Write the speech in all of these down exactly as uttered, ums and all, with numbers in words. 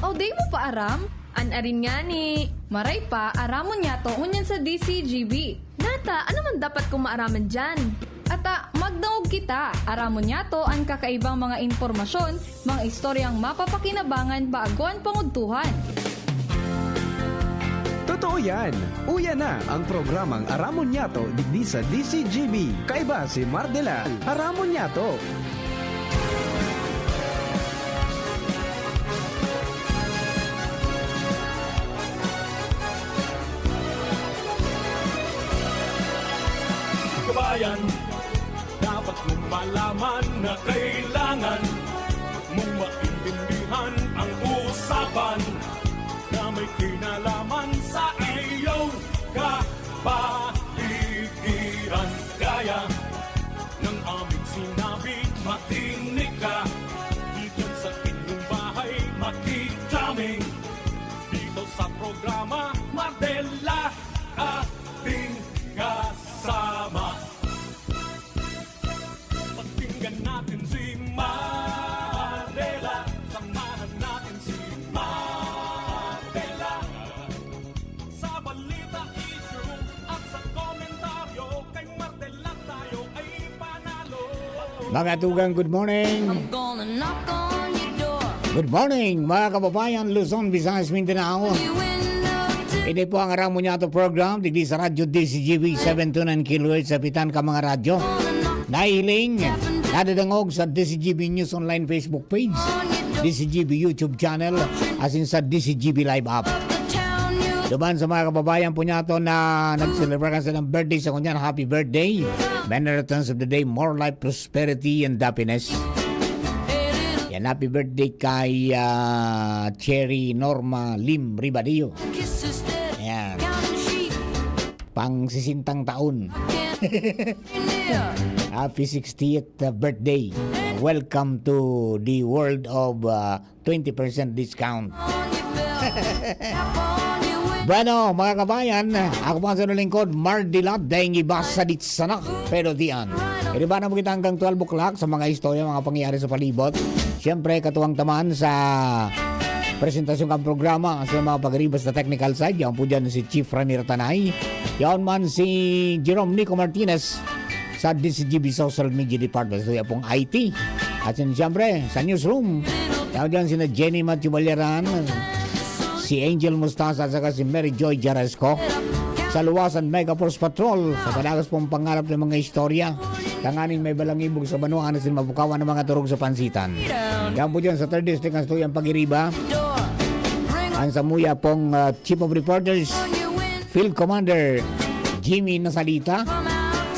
O, di mo pa aram? An arin ngani. Maray pa, aramon niyato ngunyan sa D C G B. Nata, ano man dapat kong maaraman diyan? Ata, magdangog kita. Aramon niyato an kakaibang mga impormasyon, mga istoryang mapapakinabangan bago an pangudtuhan. Totoo yan! Uya na ang programang Aramon Niyato digdi sa D C G B. Kaiba si Mardela. Aramon Niyato! Kabayan, dapat mong malaman na kailangan mong maintindihan ang usapan na may kinalaman sa iyong kapaligiran. Gaya ng aming sinabi, makinig ka. Diyan sa inyong bahay, makikita dito sa programa, Mardela ating kasama. Pakinggan natin si Mardela, samahan natin si Mardela. Sa balita, issue at sa komentaryo, kay Mardela tayo ay panalo. Mga tugang, good morning. Gonna knock on your door. Good morning, mga kababayan, Luzon, Visayas, Mindanao. You in the Ini po ang Aramon Niyato program, digdi sa Radyo D C G B, seven two nine kilohertz, sa pitan ka mga radyo. Nahihiling, nadadangog sa D C G B News Online Facebook page, D C G B YouTube channel, asin sa D C G B Live app. the town you Duman sa mga kababayan po niyato na nag-celebrate ka sa ilang birthday sa kunyan, happy birthday. Many returns of the day, more life, prosperity, and happiness. Yan, happy birthday kay ah, Cherry Norma Lim Ribadillo. kiss is dead. Yan, Counting sheep, pang sisintang taon. can't be near. Happy sixtieth birthday. Welcome to the world of ah, twenty percent discount. On your belt, tap on your window. Bueno, mga kabayan, ako po ang sa lingkod, Mardilat, daing iba sa ditsana, pero diyan. Iriba na mo kita hanggang twelve o'clock sa mga istorya, mga pangyayari sa palibot. Siyempre, katuwang taman sa presentasyon ng programa sa mga pag-arriba sa technical side. Yan po dyan si Chief Ramir Tanay. Yan man si Jerome Nico Martinez sa D C G B Social Media Department. So, yan pong I T. At yun, siyempre, sa newsroom, yan dyan sina Jenny Matthew Balyaran, si Angel Mustasa, at saka si Mary Joy Jarasco. Sa luwasan, Mega Force Patrol, sa padagas pong pangarap ng mga istorya. Tanganing may balangibog sa banwa, ano sin mabukawan ng mga turog sa pansitan. Yan po dyan sa third District, ang tuyang pag-iriba. Ang samuya pong ah, Chief of Reporters, Field Commander Jimmy Nasalita.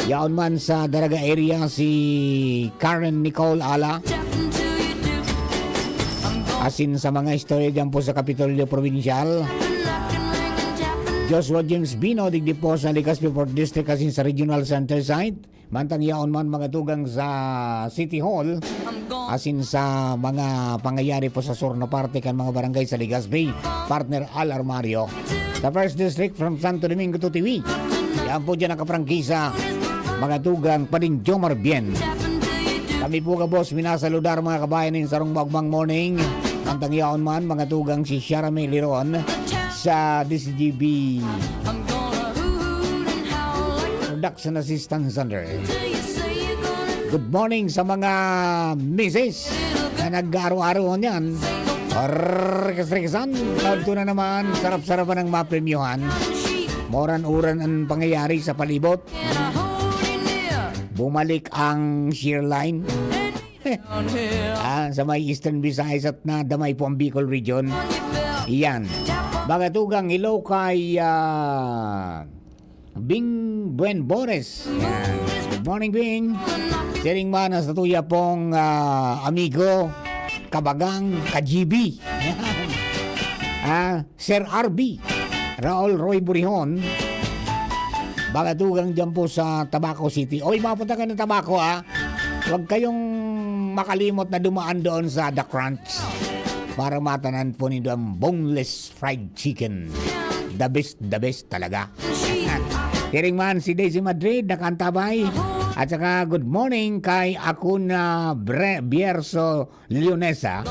Yaon man sa Daraga area si Karen Nicole Ala. Asin sa mga istorya dyan po sa Kapitolyo Provincial, Joshua James Bino, digdi po sa Legazpi Fourth District, asin sa Regional Center Site. Mantang yaon man mga tugang sa City Hall, asin sa mga pangyayari po sa sur na parte kan mga barangay sa Legazpi, partner Al Armario. Sa First District from Santo Domingo to Tiwi, yan po dyan nakaprangkisa, mga tugang pa rin Jomar Bien. Kami po gabos minasaludar mga kabayan nin sarong maugmang morning. Mantang yaon man, mga tugang si Shara May Liron sa D C G B Production Assistant Center. Good morning sa mga misis na nag-aro-aro niyan. Orkes-rekesan, kadto na naman, sarap-sarapan ang mapremyohan. Mauran-uran ang pangyayari sa palibot. Bumalik ang shear line. Ah, sa may Eastern Visayas at nadamay po ang Bicol Region. Iyan. Mga tugang, hello kay ah, Bing Buen Bores. Yan. Good morning, Bing. Siring man sa tuya pong ah, amigo, kabagang, ka-G B. Ah, Sir R B, Raul Roy Burihon, mga tugang dyan po sa Tabaco City. Oy, mga putakan ng Tabaco, ah. Huwag kayong makalimot na dumaan doon sa The Crunch para matanan po nindo ang boneless fried chicken. The best, the best talaga. Siring man si Daisy Madrid, nakantabay. At saka good morning kay Akuna Bre-, Bierso Leonesa,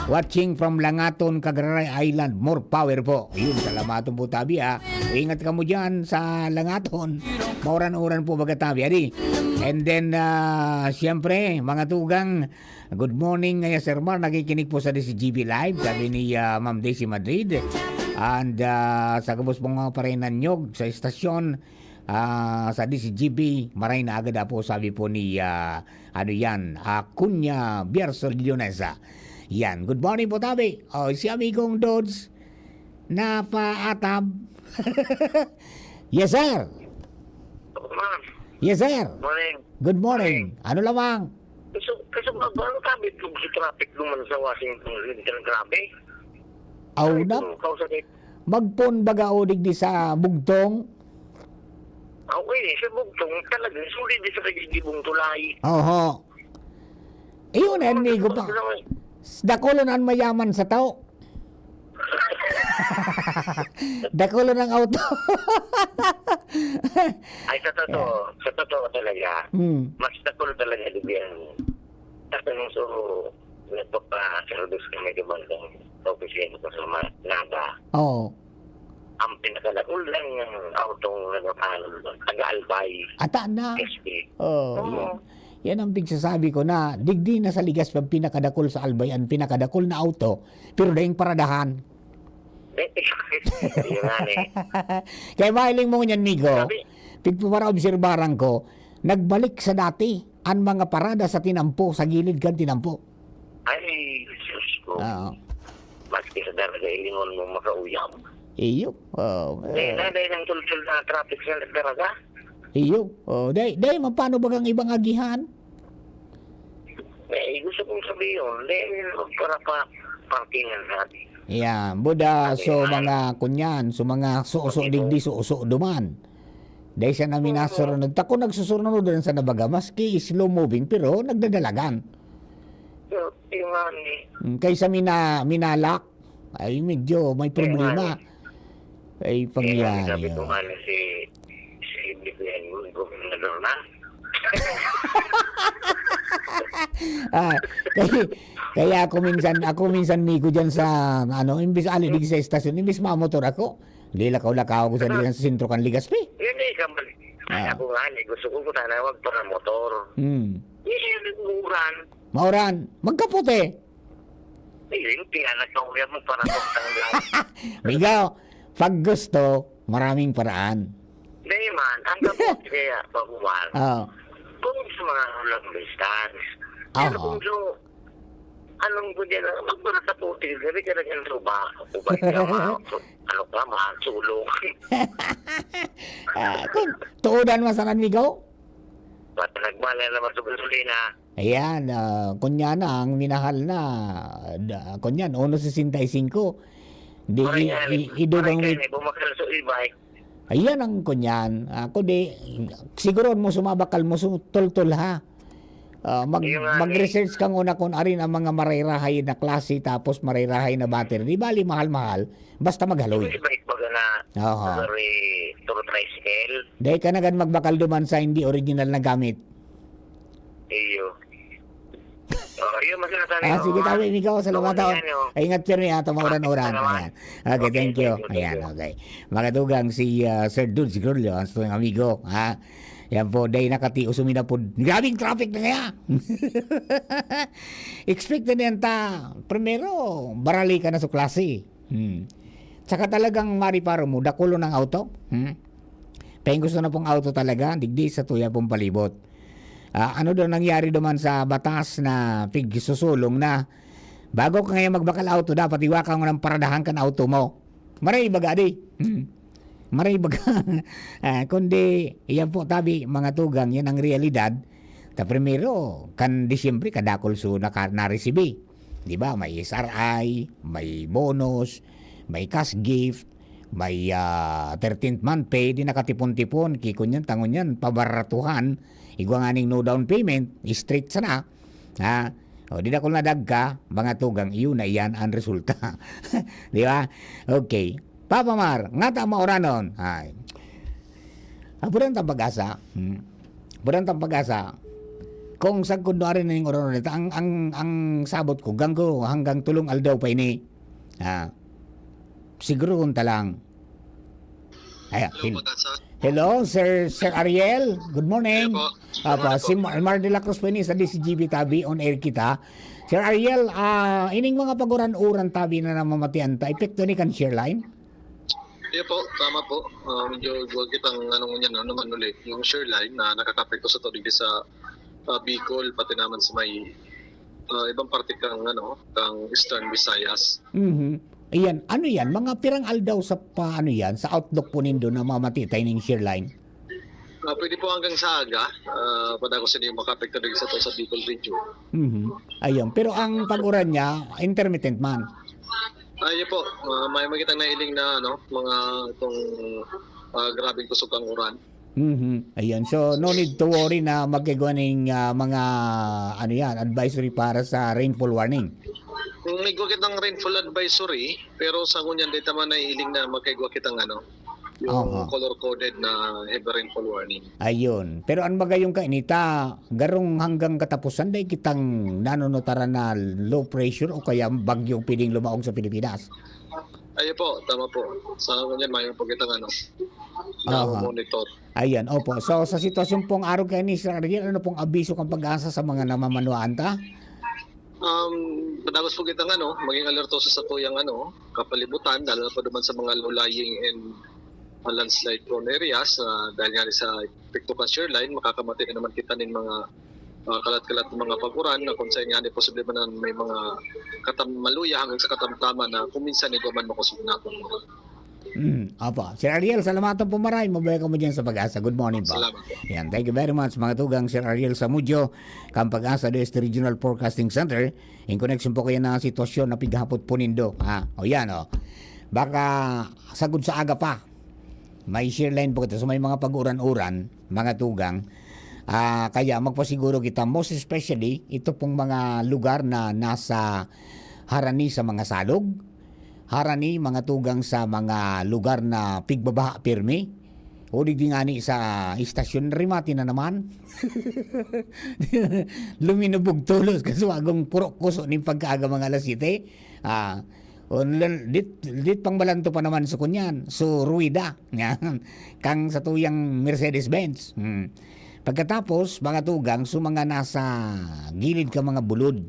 watching from Langaton, Cagaray Island. More power po. Yun, salamaton po tabi, ah. Ingat kamo dyan sa Langaton. Mauran-uran po baga tabi, adi. And then, ah, siyempre, mga tugang, good morning, ngaya Sir Mar, nakikinig po sa D C G B Live, sabi ni, ah, Ma'am Daisy Madrid. And, ah, sa gabos pong mga parehas na niyog sa estasyon, ah, sa D C G B, maray na agad po, sabi po ni, ah, ano yan, ah, Kunya Bierso Leonesa. Yan. Good morning po, tabi. Oh, si Amigong Dods, napaatab. Yes, sir. Ma'am, Yes, sir. Morning. Good morning. Ano lamang? Kaso, kaso ba, ba, ang kabit kong sa traffic naman sa Washington, Lincoln, grabe. Aw, Ay, na, kung kausap eh. Magpon baga o digdi sa bugtong? Ah, okay, sa bugtong, talaga, sulit din sa kagigibong tulay. Oho. Iyon, Ano, amigo ano, pa. ano, ano, Dakulon an mayaman sa tao. Dakulon ang auto. Ay, sa totoo, sa totoo talaga, Hmm. mas dakul talaga digdi ang, sa so, nagpapa-service kami diba ng opisina ko sa mga Naga. Oo. Ang pinakadakul lang yung autong nagpapahal, taga-Albay, Ata na. S P. Oo, Oo. yan. Yan ang pigsasabi ko na digdi na sa Legazpi ang pinakadakul sa Albay, ang pinakadakul na auto, pero daing paradahan. Eh, yun nga eh. Kaya mahiling mo ngunyan, Migo, Sabi pigpaparaobserbaran ko, nagbalik sa dati ang mga parada sa tinampo, sa gilid kan tinampo. Ay, Diyos ko. Oo. Maski sa daraga, ilingon mo makauyam. Iyo. Oh, Eh, eh. na, dahil ang tultul na traffic sa daraga. Iyo. Oh, dahil, dahil mapano bagang ibang agihan? Eh, gusto kong sabihin, dahil para pa parkingan natin. Yeah, buda, Sabi so nga, mga kunyan, so mga suso Sabi ko, digdi, suso duman. Dahil siya na Oo. minasurunod. Tako nagsusurunod din sa nabaga, maski slow moving, pero nagdadalagan. So, yung nga ni Mm, kaysa mina-, minalak, ay medyo may Kaya nga problema. ni. Ay, Kaya nga ni, pangyari, sabi ko oh. nga ni si, si B B M, gobernador na. Ah, kaya, kaya ako minsan, ako minsan, Migo, dyan sa, ano, imbis ali, di sa estasyon, imbis mamotor ako, lilakaw-lakaw ako sa, Ano? dyan sa sentro kan Legazpi. Yun eh, kamal-, Ah. ako nga ni, gusto ko sana wag para motor. Hmm. Yun yung nagmuran. Mauran, magkapote. Eh, yun, pinanagkauyab mo para sa tanggal. Migo, pag gusto, maraming paraan. Hindi man, ang gabos kaya, pag-uwan. Oo. Kung sa mga long distance. Pero Oo. kung so, anong ko dyan, magpara sa puti, gabi ka nag-intro ba? O ba, ikaw, ma-, ano ka, masulong? Ah, kung tuudan mo sa Migo? Ba't nagmahal na naman sa gasolina? Ayan, ah, kunya na, ang minahal na, da-, kunyan, uno sesenta y cinco. Di, Parang i-, yan, i-, idugang parang yan, wit-, eh, bumakal sa e-bike. Ayan ang kunyan. Ako di, siguro mo sumabakal mo, su-, tol-tol, ha? Ah, mag-, Yung nga, eh. mag-research ka muna kung arin ang mga marayrahay na klase, tapos marayrahay na battery. Di bali, mahal-mahal. Basta maghaloy. Yung e-bike baga na, Oho. Sorry, turo tricycle. Dahil ka na gan magbakal duman sa hindi original na gamit. Iyo. Oh, iyo, mas nasa Ah, iyo, sige, ah. tabi, Migo, salamat, Ano oh. yan, oh? Ay, ingat, pirmi, ha, tumauran-uran. Salamat. Ayan. Okay, Okay, thank you. thank you, thank Ayan, you. okay. Mga tugang, si, ah, Sir Dudes Grulio, ang ating amigo, ha? Yan po, dahil nakatios, uminapod. Grabing traffic na kaya. Expect na niyan ta, primero, barali ka na sa klase. Hmm. Tsaka talagang mariparo mo, dakulo ng auto. Hmm? Kaya gusto na pong auto talaga, digdi sa tuya pong palibot. Ah, ano daw nangyari duman sa batas na pigsusulong na? Bago ka ngayon magbakal auto, dapat iwaka mo ng paradahan kan auto mo. Maray baga di. Hmm. Maray baga. Ah, kundi, iyan po, tabi, mga tugang, yan ang realidad. Ta primero, kan Disyembre, kadakol so naka-, naresibi. Di ba? May S R I, may bonus, may cash gift, may, ah, thirteenth month pay, di nakatipon-tipon, ki kunyan, tangon yan, pabaratuhan, igwa nga ning no down payment, straight sana, ha? O, di dakul na dagka, mga tugang, iyon na iyan ang resulta. Di ba? Okay. Papa Mar, ngata mauranon. Ay. Apuran ta pag-asa. Hmm. Buran tang pag-asa. Kung sagkod no ari na ning uran-uran, ang, ang, ang sabot ko, ganggo hanggang tulong aldaw pa ini. Ah, siguro kung talang. Ay, Hello, hel-, Pag-asa. Hello, Sir, Sir Ariel. Good morning. Hello po. Good Apa, morning si po. Mar-, Mar de la Cruz po ini sa D C G B Tabi, on air kita. Sir Ariel, ah, ining mga paguran-uran tabi na namamatian ta, epekto ni kan Shearline? Iyo po, tama po. Ah, medyo igwa kitang ano ngunyan, no, naman ulit, yung Shearline na nakakapekto sa tubig sa, ah, Bicol, pati naman sa may, ah, ibang parte kang, ano, kang Eastern Visayas. Mhm. Iyan, ano yan? Mga pirang aldaw sa pa-, ano yan? Sa outlook po nindo na mamati tayo ning Shearline? Ah, pwede po hanggang sa aga, ah, padagos na yung makapekto din sa to sa Bicol Region. Mhm. Ayun. Pero ang pag-uran niya, intermittent man. Ah, yun po. Ah, may makitang nailing na, ano, mga itong, ah, grabeng kusog ang uran. Mhm. Ayun. So, no need to worry na magkigwa ning, ah, mga, ano yan, advisory para sa rainfall warning. Kung igwa kitang rainfall advisory, pero sa ngunyan, di ta man naihiling na magkaigwa kitang, ano, yung Aha. color-coded na heavy rainfall warning. Ayun. Pero ang magayong kainita, garong hanggang katapusan, dai kitang nanunutaran na low pressure o kaya bagyong pwedeng lumaog sa Pilipinas. Ayun po, tama po. Sa ngunyan, mayroon po kitang, ano, na Aha. monitor. Ayan, opo. So, sa sitwasyon pong arog kaini, Sir Ariel, ano pong abiso kan Pag-asa sa mga namamanwaan ta? Um, padagos po kitang, ano, maging alertoso sa tuyang, ano, kapalibutan, lalo na po naman sa mga low-lying and, uh, landslide prone areas, ah, dahil nga sa epekto kan Shearline, makakamati na naman kita nin mga, ah, kalat-kalat na mga pag-uran na kung saan nga ni posible man na may mga katam-, maluya hanggang sa katamtaman na kung minsan igwa man makusog na po. Mm, opo. Sir Ariel, salamatan po maray. Mabuhay kamo diyan sa Pag-asa. Good morning po. Salamat po. Yan, thank you very much, mga tugang, Sir Ariel Samudio, kan Pag-asa do Este Regional Forecasting Center. In connection po kaya na sitwasyon na pighapot po nindo, ha? O yan, o. Baka sagod sa aga pa, may Shearline po kita. So, may mga pag-uran-uran, mga tugang. Ah, kaya magpasiguro kita, most especially, ito pong mga lugar na nasa harani sa mga salog, harani, mga tugang, sa mga lugar na pigbabaha pirmi, o digdi ngani sa istasyon, rimati na naman. Luminubog tolos, kaswagong puro kuso nin pagkaaga mga alas siyete. Ah, o, lal-, dit, dit pang balanto pa naman sa kunyan. So, ruwida. Yan. Kang sa tuyang Mercedes-Benz. Hmm. Pagkatapos, mga tugang, so mga nasa gilid ka mga bulod,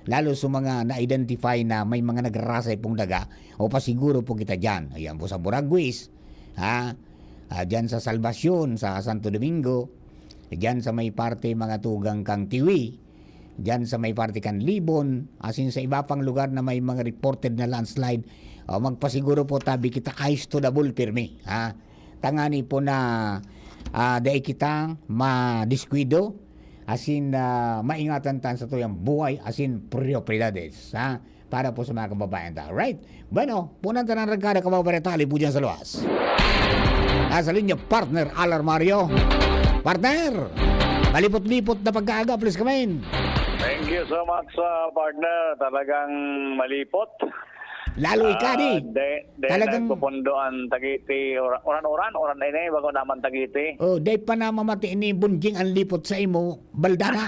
lalo sa mga na-identify na may mga nagrarasay pong daga, o pasiguro po kita dyan. Ayan po sa Buraguis, ha? Ah, dyan sa Salvacion, sa Santo Domingo, dyan sa may parte mga tugang kang Tiwi, dyan sa may parte kan Libon, asin sa iba pang lugar na may mga reported na landslide, o magpasiguro po tabi kita eyes to the ball pirmi, ha? Tangani po na, ah, dai kita madiskuido, asin, ah, maingatan tan sa tuyang buhay asin propiedades, ha? Para po sa mga kababayan ta. Alright? Bueno, punan ta ng rangkada, kababayan ta, ali po dyan sa luwas. Nasa linya, partner Al Armario. Partner, malipot-lipot na pagkaaga, please come in. Thank you so much, ah, partner. Talagang malipot. Lalo ika, Ah, di. de-, de-, Talagang nagpupundo ang Taguete, ora-, uran-uran, uran ini, bago naman Taguete. Oh, dai pa namamati ni Bunjing ang lipot sa imo, balda na.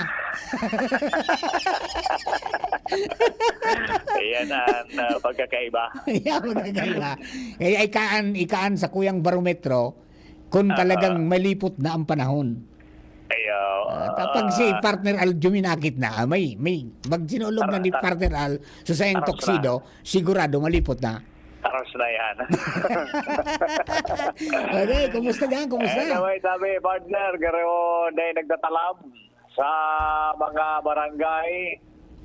Ayan ang, ah, pagkakaiba. Ayan, magkakaiba. Kaya ikaan, ikaan sa kuyang barometro kung Ah. talagang malipot na ang panahon. Ayo, Ah, kapag si ah. Partner Al juminakit na, ah, may, may, pag sinulog na Tara-, ni tara-, Partner Al, so sa iyang tara-, tuxedo, sigurado malipot na. Taros na yan. Okay, kumusta diyan? Kumusta? Anyway, sabi, partner, garo na yung nagtatalab sa mga barangay,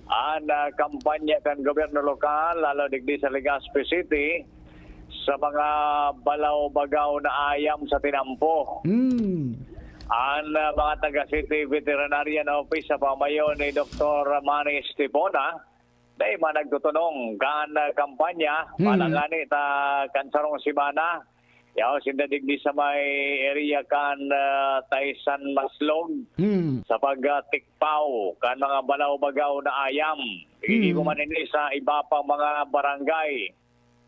ang, ah, kampanya kan gobyerno lokal, lalo digdi sa Legazpi City, sa mga balaw-bagaw na ayam sa tinampo. Hmm. Ang, ah, mga taga City Veterinarian Office sa pamayo ni Doktor Manny Estipona, dai man nagtutunong kan, ah, kampanya, Hmm. palangani ta kan sarong semana. Yaw, sinda digdi sa may area kan, ah, Taysan Maslog Hmm. sa pag, ah, tikpaw kan mga balaw-bagaw na ayam. Igibo Hmm. man ini sa iba pang mga barangay.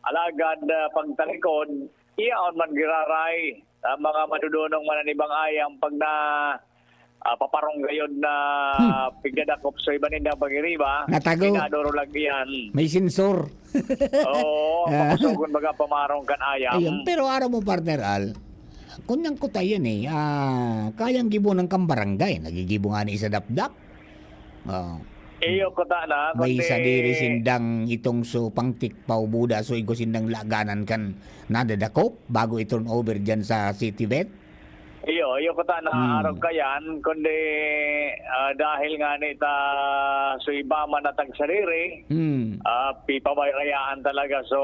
Alagad, ah, pagtalikod, iyaon man giraray ang mga madudunong mananibang ayam pag na, ah, paparong gayod na Hmm. pigdadakop sa iba nindang pagiriba, Natago. Pinadoro lang iyan. May sensor. Oo, Ah. Pakusogon baga pamarong kan ayam. Ayun, pero aram mo, partner Al, kunyang kuta yan eh, ah, kayang gibo ng kambarangay, nagigibo nga ni isa dapdap. Oh. Iyo, kuta na, May kundi sadiri sindang itong so pangtik paubuda, so igwa sindang laganan kan nadadakop bago i-turn over dyan sa City Vet. Iyo, iyo, kuta na Hmm. arog ka yan, kundi, ah, dahil nga ni ta suiba man na tagsariri, Hmm. ah, pipabayarayaan talaga. So,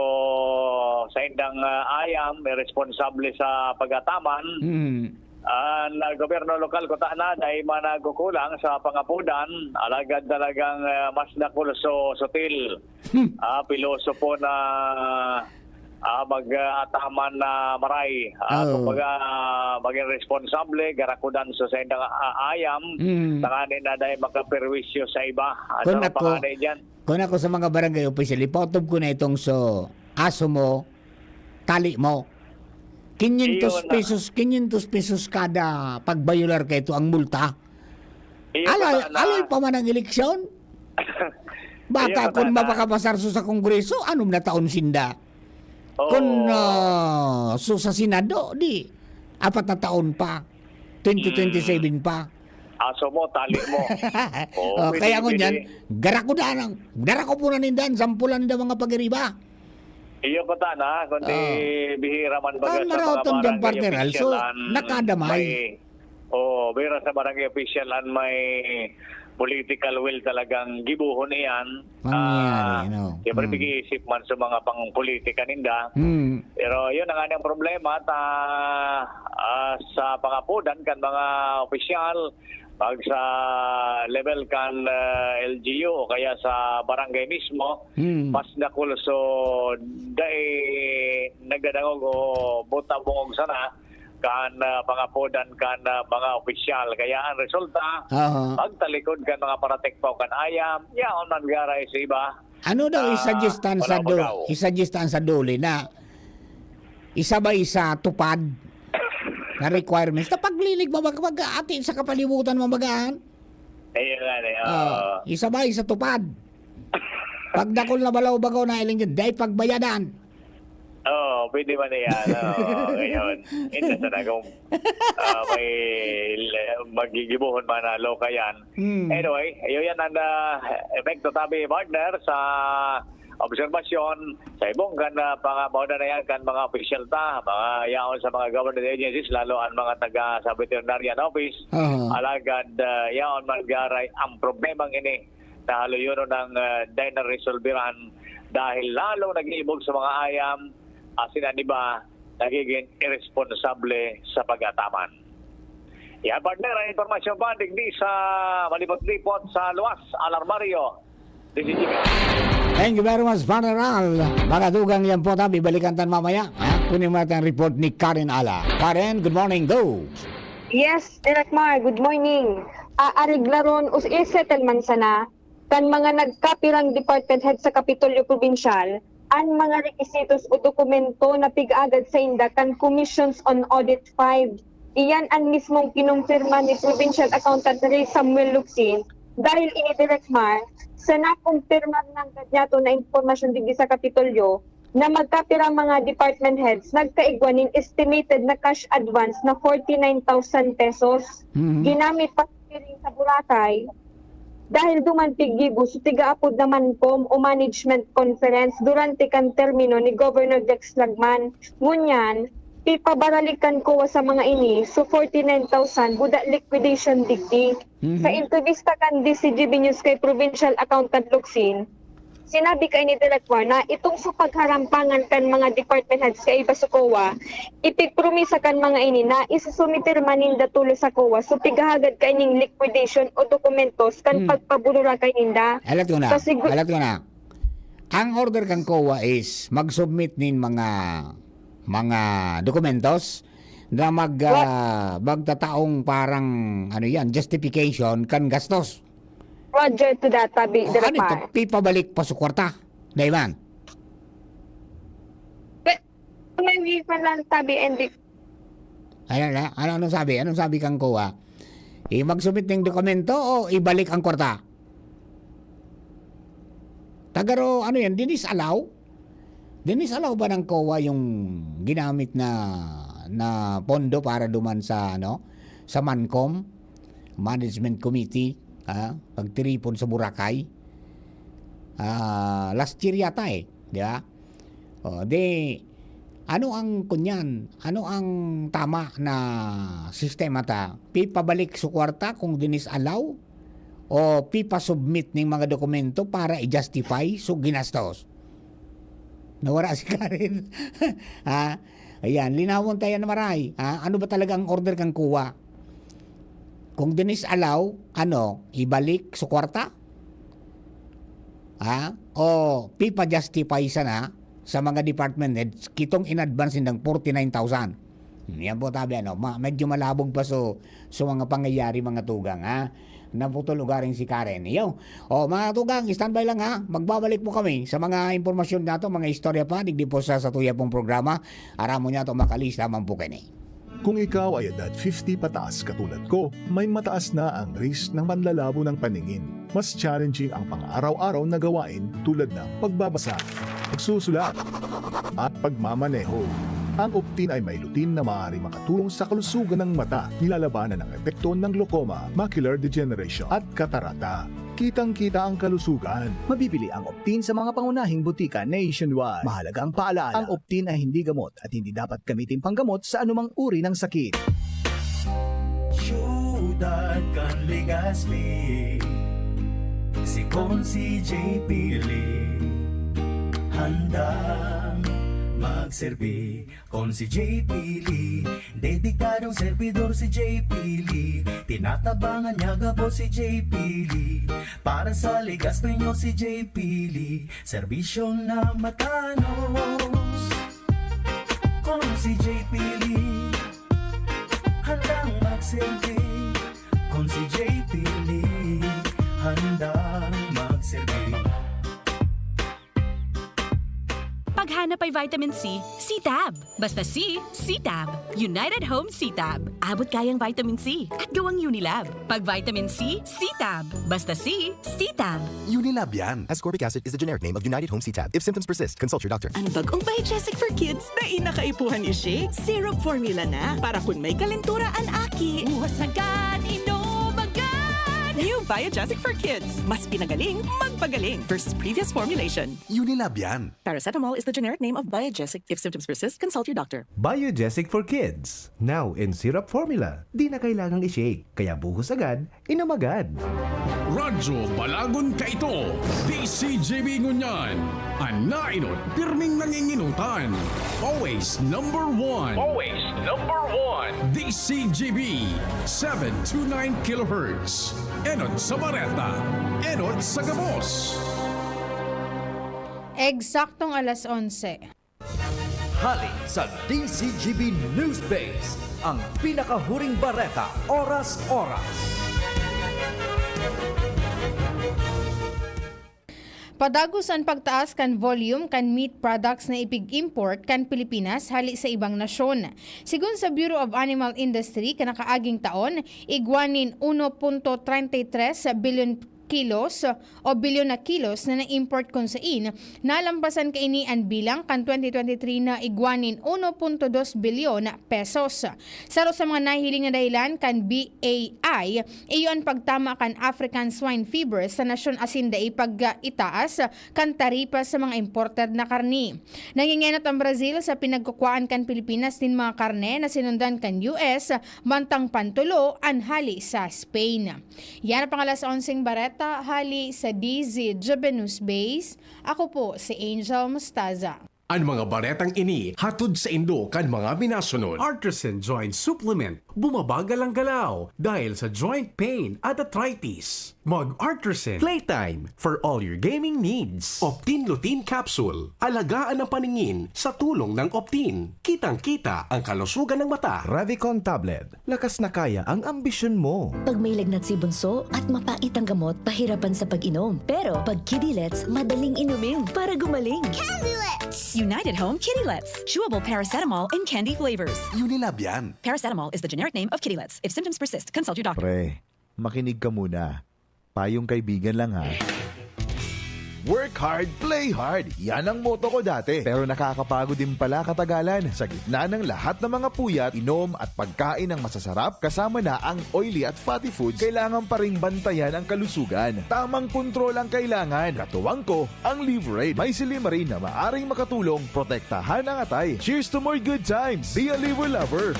sa indang, ah, ayam, responsable sa pagataman, Hmm. an, ah, gobyerno lokal, kuta na, dai man nagkukulang sa pangapodan, alagad talagang, ah, mas dakul so sutil. Hmm. Ah, pilosopo na, ah, mag, ah, ataman na maray. Ah, Oo. Kumbaga, maging responsable, garakudan sa saindang, ah, ayam, Mm. tanganing na dai makaperwisyo sa iba. Ano Kun ang ako, panganay diyan? kun ako sa mga barangay official, ipaotob ko na itong so, aso mo, tali mo. Quinientos Iyon na. pesos, quinientos pesos kada pagbayular ka ito ang multa. Iyo, Aloy, tama na. aloy pa man ang eleksyon. Baka Iyo, kun tama na. mapakapasar so sa Kongreso, anom na taon sinda. Oo. Kun, ah, so sa Senado, di, apat na taon pa. Twenty twenty-seven pa. Aso mo, tali mo. Oo, Oh, pwede, kaya ngunyan, pwede. garakuda na, garakuda na nindan, sampulan ninda mga pagiriba. Iyo pa ta na, kundi Oo. bihira man baga Kan sa mga maraot tong dyan, barangay partner Al, so, official an nakadamay. may, oo, bihira sa barangay official an may political will talagang gibohon iyan. Mangyayari, Ah, no? siyempre, Hmm. pag-iisip man sa mga pang-politika ninda. Hmm. Pero yun ang anong problema, ta, ah, sa pangapodan kan mga opisyal, pag sa level kan, ah, L G U o kaya sa barangay mismo, Hmm. mas dakul so dai nagdadangog o buta bungog sana kan, ah, pangapodan kan, ah, mga opisyal. Kaya ang resulta, Aha. pagtalikod kan mga paratekpaw kan ayam, yaon man garay sa iba. Ano daw Ah, isuggestan sa wala do-, magaw. isuggestan sa DOLE na isabay sa tupad na requirements na paglinig mo mag-, mag-aati sa kapalibutan mo magaan? Ayun nga, eh, oo. Oh, isabay sa tupad. Pagdakul na balaw-bagaw na iling dyan, dai pagbayadan. Oo, pwede man yan. Oo, ngayon, hindi sana kung, ah, may le-, magigibohon man na loka yan. Hmm. Anyway, ayun yan ang, ah, epekto tabi, partner, sa obserbasyon sa ibong kan, ah, mga mauna na yan kan mga opisyal ta, mga yaon sa mga government agencies, lalo ang mga taga sa veterinarian office. Aha. Alagad, ah, yaon man garay ang problemang ini na haluyonon ng, ah, dai na resolbiran dahil lalong nag-iibog sa mga ayam, asin an iba nagiging iresponsable sa pag-ataman. Yan, partner, ang impormasyon pa digdi sa malipot-lipot sa luwas, Alarmario, D C G B. Thank you very much, Partner Al. Mga tugang yan po, ta, bibalikan tan mamaya. Ha? Kunin mo natin ang report ni Karen Ala. Karen, good morning. Go! Yes, Direk Mar, good morning. Aariglaron o i-settle man sana kan mga nagkapirang department head sa Kapitolyo Probinsyal an mga requisitos o dokumento na pig-agad sainda kan Commissions on Audit five. Iyan an mismong kinumpirma ni Provincial Accountant Rey Samuel Locsin. Dahil ini, Direk Mar, sa nakumpirmar nanggad niyato na impormasyon digdi sa Kapitolyo, na magkapirang mga department heads nagkaigwa nin estimated na cash advance na forty-nine thousand pesos. Mhm. Ginamit pa sa piring sa Boracay dahil duman piggibo sa tiga-apod na MANCOM o Management Conference durante kan termino ni Governor Dex Lagman. Ngunyan, ipabaralik kan COA sa mga ini, so forty-nine thousand, buda liquidation digdi. Mhm. Sa entrevista kan D C G B News kay Provincial Accountant Locsin, sinabi kaini, Direk Mar, na itong sa pagharampangan kan mga department heads kaiba sa COA, ipigpromisa kan mga ini na isusumiter man ninda tulos sa COA, so pighahagad kaining liquidation o dokumentos kan Hmm. pagpabururakay ninda. Alat ko na. Sa sigu- Alat ko na. Ang order kan COA is mag-submit nin mga, mga dokumentos na mag, What? ah, magtataong parang, ano yan, justification kan gastos. Roger to that, tabi, O, Direk ano ito? Mar. Pipabalik pa sa kwarta? Dai man? Pe-, may refund lang, tabi, and di- Ano na? Ano, anong sabi? Anong sabi kang COA? I-, mag-submit ng dokumento o ibalik ang kwarta? Tagaro, ano yan? Dinisalaw? Dinisalaw ba ng COA yung ginamit na, na pondo para duman sa, ano, sa MANCOM, Management Committee, ah, pagtiripon sa Boracay? Ah, last year yata eh, di ba? O, di, ano ang kunyan? Ano ang tama na sistema ta? Pipabalik sa kwarta kung dinisalaw? O pipasubmit ning mga dokumento para i-justify so ginastos? Nawara si Karen. Ha? Ayan, linawon tayo na maray. Ha? Ano ba talaga ang order kang COA? Kung dinisalaw, ano, ibalik sa kwarta? Ha? O pipa-justify sana sa mga department heads kitong in-advance nindang forty-nine thousand? Yan po tabi, ano, ma-, medyo malabog pa so, so mga pangyayari, mga tugang, ha? Naputol ugaring si Karen. Yo. O, mga tugang, standby lang, ha? Magbabalik po kami sa mga impormasyon nato, mga istorya pa, digdi po sa, sa tuya pong programa. Aramo niya to, makalista man po kini. Kung ikaw ay edad fifty pataas katulad ko, may mataas na ang risk ng panlalabo ng paningin. Mas challenging ang pang-araw-araw na gawain tulad ng pagbabasa, pagsusulat, at pagmamaneho. Ang Optin ay may lutein na maaari makatulong sa kalusugan ng mata, nilalabanan ang epekto ng glaucoma, macular degeneration, at katarata. Kitang-kita ang kalusugan. Mabibili ang Optin sa mga pangunahing butika nationwide. Mahalagang paalaala, ang Optin ay hindi gamot at hindi dapat gamitin panggamot sa anumang uri ng sakit. Siyudad kan Legazpi, si Consi J P Lee, handang magserbi. Consi J P Lee, dedikadong servidor si J P Lee. Tinatabangan niya gabos si J P Lee. Para sa Legazpi nyo si J P Lee, serbisyong na matanos. Consi J P Lee, handang magserbi. Consi J P Lee, handang magserbi. Paghanap ay vitamin C, C-Tab. Basta C, C-Tab. United Home C-Tab. Abot kayang vitamin C at gawang Unilab. Pag vitamin C, C-Tab. Basta C, C-Tab. Unilab yan. Ascorbic acid is the generic name of United Home C-Tab. If symptoms persist, consult your doctor. Ang bagong Biogesic for Kids na inakaipuhan ni Shake, syrup formula na para kun may kalentura an aki. Buhas agad, inom agad! New Biogesic for Kids. Mas pinagaling, magpagaling versus previous formulation. Unilab yan. Paracetamol is the generic name of Biogesic. If symptoms persist, consult your doctor. Biogesic for Kids. Now in syrup formula. Di na kailangang i-shake, kaya buhos agad, inom agad. Radyo Balagon kaito, D C G B ngunyan. An naenot, pirming nanginginutan. Always number one. Always number one. D C G B, seven two nine kilohertz. Enot sa bareta, enot sa gabos. Eksaktong alas onse. Hali sa D C G B News Base, ang pinakahuring bareta, oras-oras. Padagos an pagtaas kan volume kan meat products na ipig-import kan Pilipinas hali sa ibang nasyon. Sigon sa Bureau of Animal Industry, kan nakaaging taon, igwa nin uno punto treinta y tres bilyon kilos o bilyon na kilos na na-import kun sain nalampasan kaini an bilang kan twenty twenty-three na igwa nin uno punto dos bilyon pesos. Saro sa mga nahihiling na dahilan kan B A I, iyo an pagtama kan African Swine Fever sa nasyon asin dai pag-itaas kan taripa sa mga imported na karni. Nangingenot an Brazil sa pinagkukuhaan kan Pilipinas nin mga karne na sinundan kan U S, mantang pantulo an hali sa Spain. Yan ang pang-alas onseng bareta hali sa D Z G B News Base. Ako po si Angel Mostaza. An mga baretang ini hatod saindo kan mga minasunod. Artisan Joint Supplement, bumabagal ang galaw dahil sa joint pain at arthritis. Mag-Artisan. Playtime for all your gaming needs. Optin Lutein Capsule, alagaan ang paningin sa tulong ng Optin. Kitang-kita ang kalusugan ng mata. Revicon Tablet, lakas na kaya ang ambisyon mo. Pag may lagnat si bunso at mapait ang gamot, pahirapan sa pag-inom. Pero pag Kidilets, madaling inumin para gumaling. Kidilets! United Home Kitty Lets. Chewable paracetamol in candy flavors. Unilab yan. Paracetamol is the generic name of Kitty Lets. If symptoms persist, consult your doctor. Pre, makinig ka muna. Payong kaibigan lang ha. Work hard, play hard. Yan ang motto ko dati. Pero nakakapagod din pala katagalan. Sa gitna ng lahat ng mga puyat, inom at pagkain ng masasarap, kasama na ang oily at fatty foods, kailangan pa ring bantayan ang kalusugan. Tamang kontrol ang kailangan. Katuwang ko, ang Liverade. May silymarin na maaring makatulong protektahan ang atay. Cheers to more good times! Be a Liver Lover!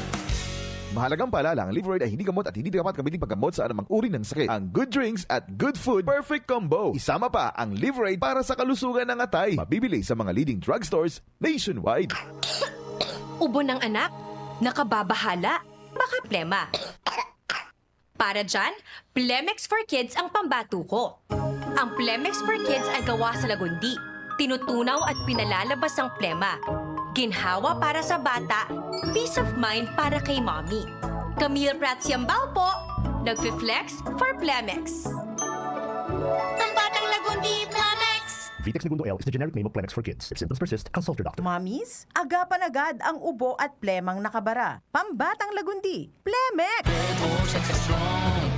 Mahalagang paalala, ang Liverade ay hindi gamot at hindi dapat gamitin paggamot sa anumang uri ng sakit. Ang good drinks at good food, perfect combo. Isama pa ang Liverade para sa kalusugan ng atay. Mabibili sa mga leading drugstores nationwide. Ubo ng anak? Nakababahala? Baka plema? Para dyan, Plemex for Kids ang pambato ko. Ang Plemex for Kids ay gawa sa lagundi. Tinutunaw at pinalalabas ang plema. Ginhawa para sa bata, peace of mind para kay mommy. Camille Prats Yambao po, nagfi-flex for Plemex. Ang batang lagundi, Plemex! Vitex Negundo L is the generic name of Plemex for Kids. If symptoms persist, consult your doctor. Mommies, agapan agad ang ubo at plemang nakabara. Pambatang lagundi, Plemex!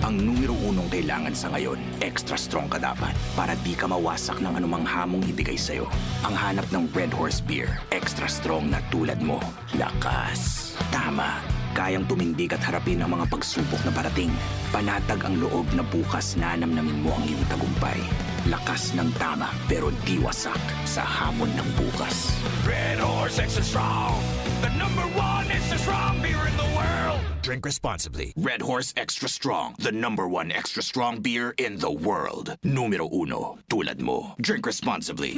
Ang numero unong kailangan sa ngayon, extra strong ka dapat para di ka mawasak ng anumang hamong ibigay sa'yo. Ang hanap ng Red Horse Beer, extra strong na tulad mo. Lakas. Tama. Kayang tumindig at harapin ang mga pagsubok na parating. Panatag ang loob na bukas nanamnamin mo ang iyong tagumpay. Lakas ng tama, pero di wasak sa hamon ng bukas. Red Horse Extra Strong, the number one extra strong beer in the world. Drink responsibly. Red Horse Extra Strong, the number one extra strong beer in the world. Numero uno, tulad mo. Drink responsibly.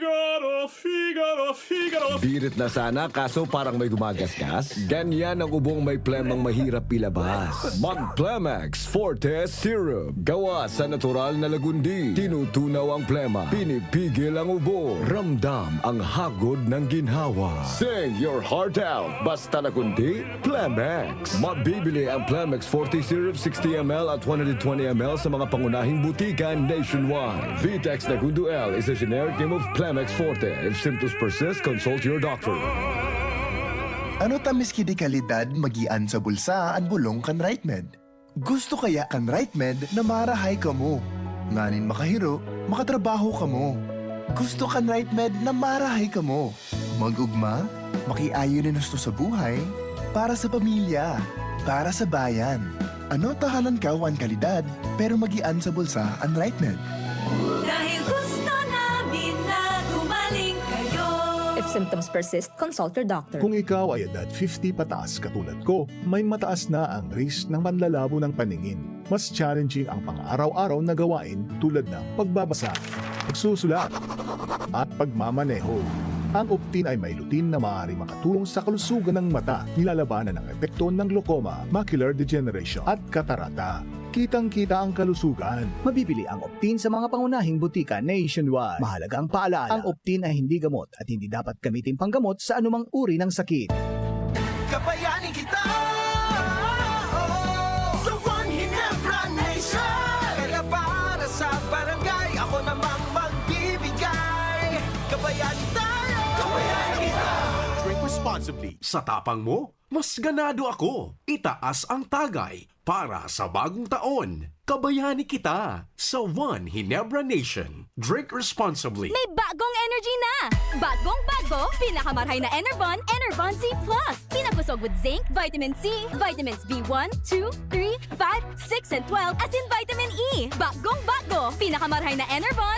Figaro, Figaro, Figaro. Birit na sana kaso parang may gumagasgas. Ganyan ang ubong may plemang mahirap ilabas. Mag Plemex Forte Syrup. Gawa sa natural na lagundi. Tinutunaw ang plema. Pinipigil ang ubo. Ramdam ang hagod ng ginhawa. Sing your heart out. Basta lagundi, Plemex. Mabibili ang Plemex Forte Syrup sixty M L at one hundred twenty M L sa mga pangunahing butika nationwide. Vitex Negundo L is a generic name of Plemex Forte. If symptoms persist, consult your doctor. Ano ta miski di kalidad magian sa bulsa an bulong kan RightMed? Gusto kaya kan RightMed na marahay kamo? Nganing makahiro, makatrabaho kamo. Gusto kan RightMed na marahay kamo? Mag-ugma, makiayon nin husto sa buhay, para sa pamilya, para sa bayan. Ano ta halangkaw an kalidad, pero magian sa bulsa an RightMed? Dahil gusto namin na gumaling kayo. If symptoms persist, consult your doctor. Kung ikaw ay edad fifty pataas katulad ko, may mataas na ang risk ng panlalabo ng paningin. Mas challenging ang pang-araw-araw na gawain tulad ng pagbabasa, pagsusulat, at pagmamaneho. Ang Optin ay may lutein na maaaring makatulong sa kalusugan ng mata, nilalabanan ang epekto ng glaucoma, macular degeneration, at katarata. Kitang-kita ang kalusugan. Mabibili ang Optin sa mga pangunahing butika nationwide. Mahalagang paalala, ang Optin ay hindi gamot at hindi dapat gamitin panggamot sa anumang uri ng sakit. Kabayani kita! Sa One Ginebra Nation! Kaya para sa barangay, ako namang magbibigay. Kabayani tayo! Kabayani kita! Drink responsibly. Sa tapang mo, mas ganado ako. Itaas ang tagay para sa bagong taon. Kabayani kita sa One Ginebra Nation. Drink responsibly. May bagong energy na! Bagong bago, pinakamarhay na Enervon, Enervon Z plus. Pinagkusog with zinc, vitamin C, vitamins B one, two, three, five, six, and twelve, as in vitamin E. Bagong bago, pinakamarhay na Enervon.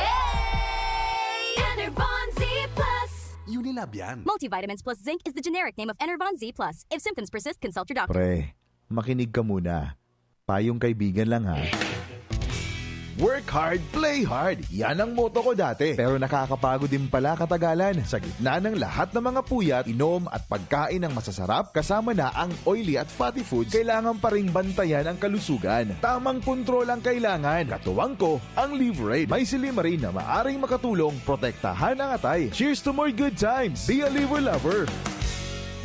Enervon Z plus. Unilab yan. Multivitamins plus zinc is the generic name of Enervon Z plus. If symptoms persist, consult your doctor. Pre, makinig ka muna. Payong kaibigan lang ha. Work hard, play hard. Yan ang motto ko dati. Pero nakakapagod din pala katagalan. Sa gitna ng lahat ng mga puyat, inom at pagkain ng masasarap, kasama na ang oily at fatty foods, kailangan pa ring bantayan ang kalusugan. Tamang kontrol ang kailangan. Katuwang ko, ang Liverade. May silymarin na maaring makatulong protektahan ang atay. Cheers to more good times! Be a Liver Lover!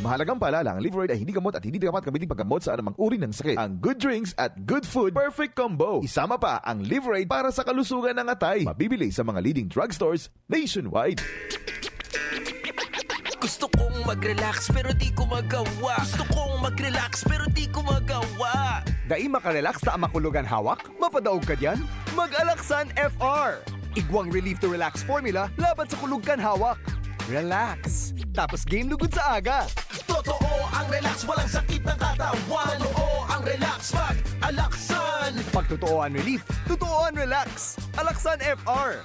Mahalagang paalala, ang Liverade ay hindi gamot at hindi dapat gamitin paggamot sa anumang uri ng sakit. Ang good drinks at good food, perfect combo. Isama pa ang Liverade para sa kalusugan ng atay. Mabibili sa mga leading drugstores nationwide. Gusto kong mag-relax pero di ko magawa. Gusto kong mag-relax pero di ko magawa. Dai makarelax ta makulog an hawak? Mapadaog ka diyan? Mag-Alaxan F R! Igwang relief to relax formula laban sa kulog kan hawak. Relax! Tapos game lugod sa aga! Totoo ang relax, walang sakit ng katawan. Totoo ang relax, mag-Alaxan. Pag totoo an relief, totoo an relax. Alaxan F R!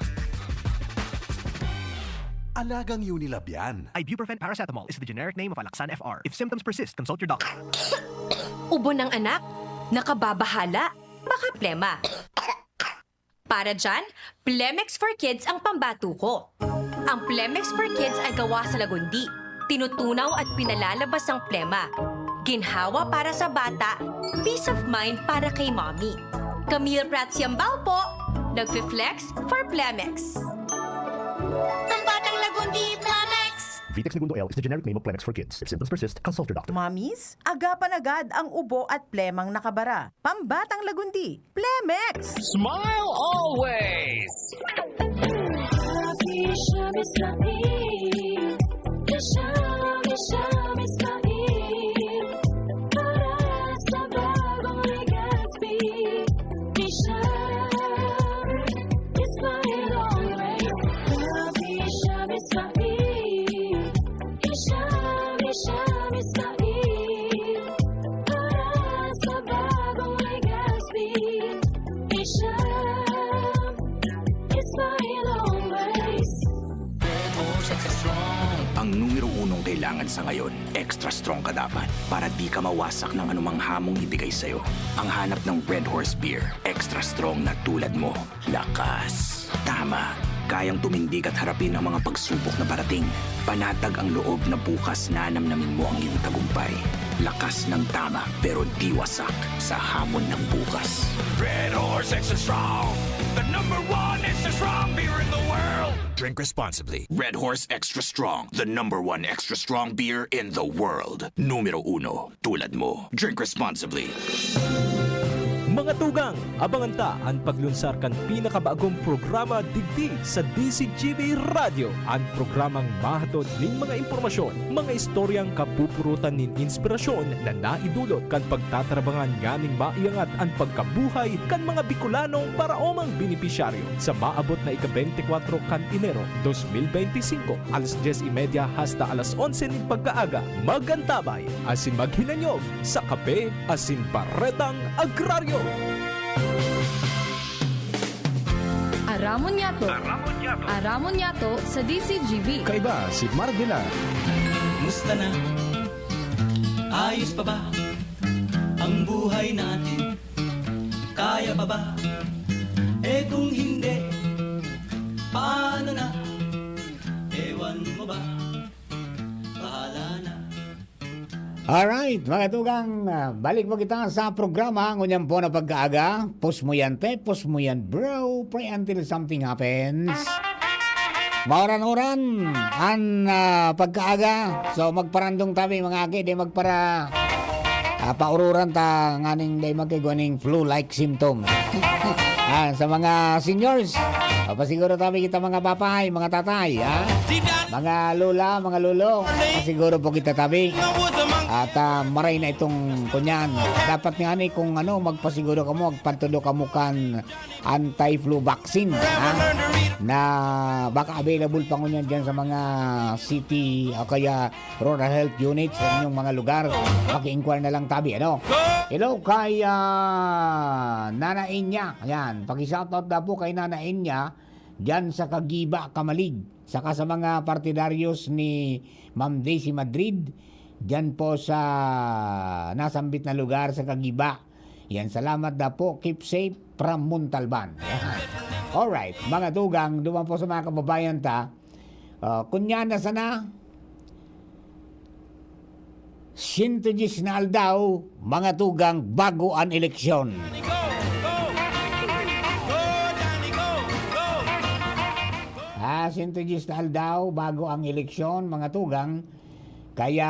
Alagang Unilab yan. Ibuprofen paracetamol is the generic name of Alaxan F R. If symptoms persist, consult your doctor. Ubo ng anak, nakababahala, baka plema. Para dyan, Plemex for Kids ang pambato ko. Ang Plemex for Kids ay gawa sa lagundi. Tinutunaw at pinalalabas ang plema. Ginhawa para sa bata, peace of mind para kay mommy. Camille Prats Yambao po, nagfi-flex for Plemex. Ang batang lagundi, Plemex! Vitex Negundo L is the generic name of Plemex for Kids. If symptoms persist, consult your doctor. Mommies, agapan agad ang ubo at plemang nakabara. Pambatang lagundi, Plemex! Smile always! Happy siya, Miss Lamin. Siya, siya, Miss Lamin. Para sa bagong Legazpi. Siya, Miss Lamin always. Happy siya, Miss Lamin. Siya, siya, Miss Lamin. Para sa bagong Legazpi. Siya, Smile always. Ang numero unong kailangan sa ngayon, extra strong ka dapat para di ka mawasak ng anumang hamong ibigay sa'yo. Ang hanap ng Red Horse Beer, extra strong na tulad mo. Lakas. Tama. Kayang tumindig at harapin ang mga pagsubok na parating. Panatag ang loob na bukas nanamnamin mo ang iyong tagumpay. Lakas ng tama pero di wasak sa hamon ng bukas. Red Horse Extra Strong, the number one extra strong beer in the world. Drink responsibly. Red Horse Extra Strong, the number one extra strong beer in the world. Numero uno, tulad mo. Drink responsibly. Mga tugang, abangan ta an paglunsar kan pinakabagong programa digdi sa D Z G B Radyo, an programang mahatod nin mga impormasyon, mga istoryang kapupurutan nin inspirasyon na naidulot kan pagtatarabangan nganing maiangat an pagkabuhay kan mga Bicolanong paraomang benepisyaryo. Sa maabot na ika-beintikwatro kan Enero, dos mil beintisinko, alas dyes y media hasta alas onse nin pagkaaga, mag-antabay asin maghinanyog sa kape asin baretang agraryo. Aramon niyato. Aramon niyato sa D Z G B. Kaiba si Mark Villar. Musta na? Ayos pa ba ang buhay natin? Kaya pa ba? Eh kung hindi, paano na? Ewan mo ba? Bahala na. Alright, mga tugang, ah, balik po kita sa programa. Ngunyan po na pagkaaga, pos mo yan, te, pos mo yan, bro, pray until something happens. Mauran-uran an, ah, pagkaaga. So, magparandong tabi, mga aki, di magpara, ah, paururan ta nganing di magkigwa ning flu-like symptoms. Ah, sa mga seniors, papasiguro tabi kita, mga papay, mga tatay, ha? Mga lola, mga lolo, pasiguro po kita tabi. At, ah, maray na itong kunyan. Dapat nga ni kung ano, magpasiguro kamo, magpantudo kamo kan anti-flu vaccine, ha? Na baka available pa ngunyan dyan sa mga city o kaya rural health units sa inyong mga lugar. Paki-inquire na lang tabi, ano? Hello kay, ah, Nana Inya. Ayan, paki-shoutout daw po kay Nana Inya dyan sa Kagiba, Kamalig. Saka sa mga partidaryos ni Ma'am Daisy Madrid, dyan po sa nasambit na lugar sa Kagiba. Yan, salamat daw po. Keep safe from Montalban. Yan. Alright, mga tugang, duman po sa mga kababayan ta. Ah, kunyan na sana, siyento diyes na aldaw, mga tugang, bago an eleksyon. Ah, siyento diyes na aldaw, bago ang eleksyon, mga tugang. Kaya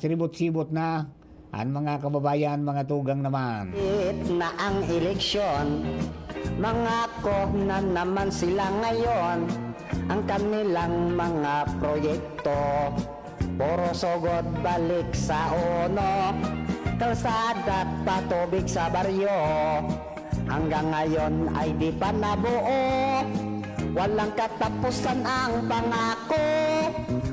siribot-sibot na an mga kababayan, mga tugang naman. Malapit na ang eleksyon, mangako na naman sila ngayon ang kanilang mga proyekto. Puro sugod balik sa uno, kalsada at patubig sa baryo. Hanggang ngayon ay di pa nabuo. Walang katapusan ang pangako.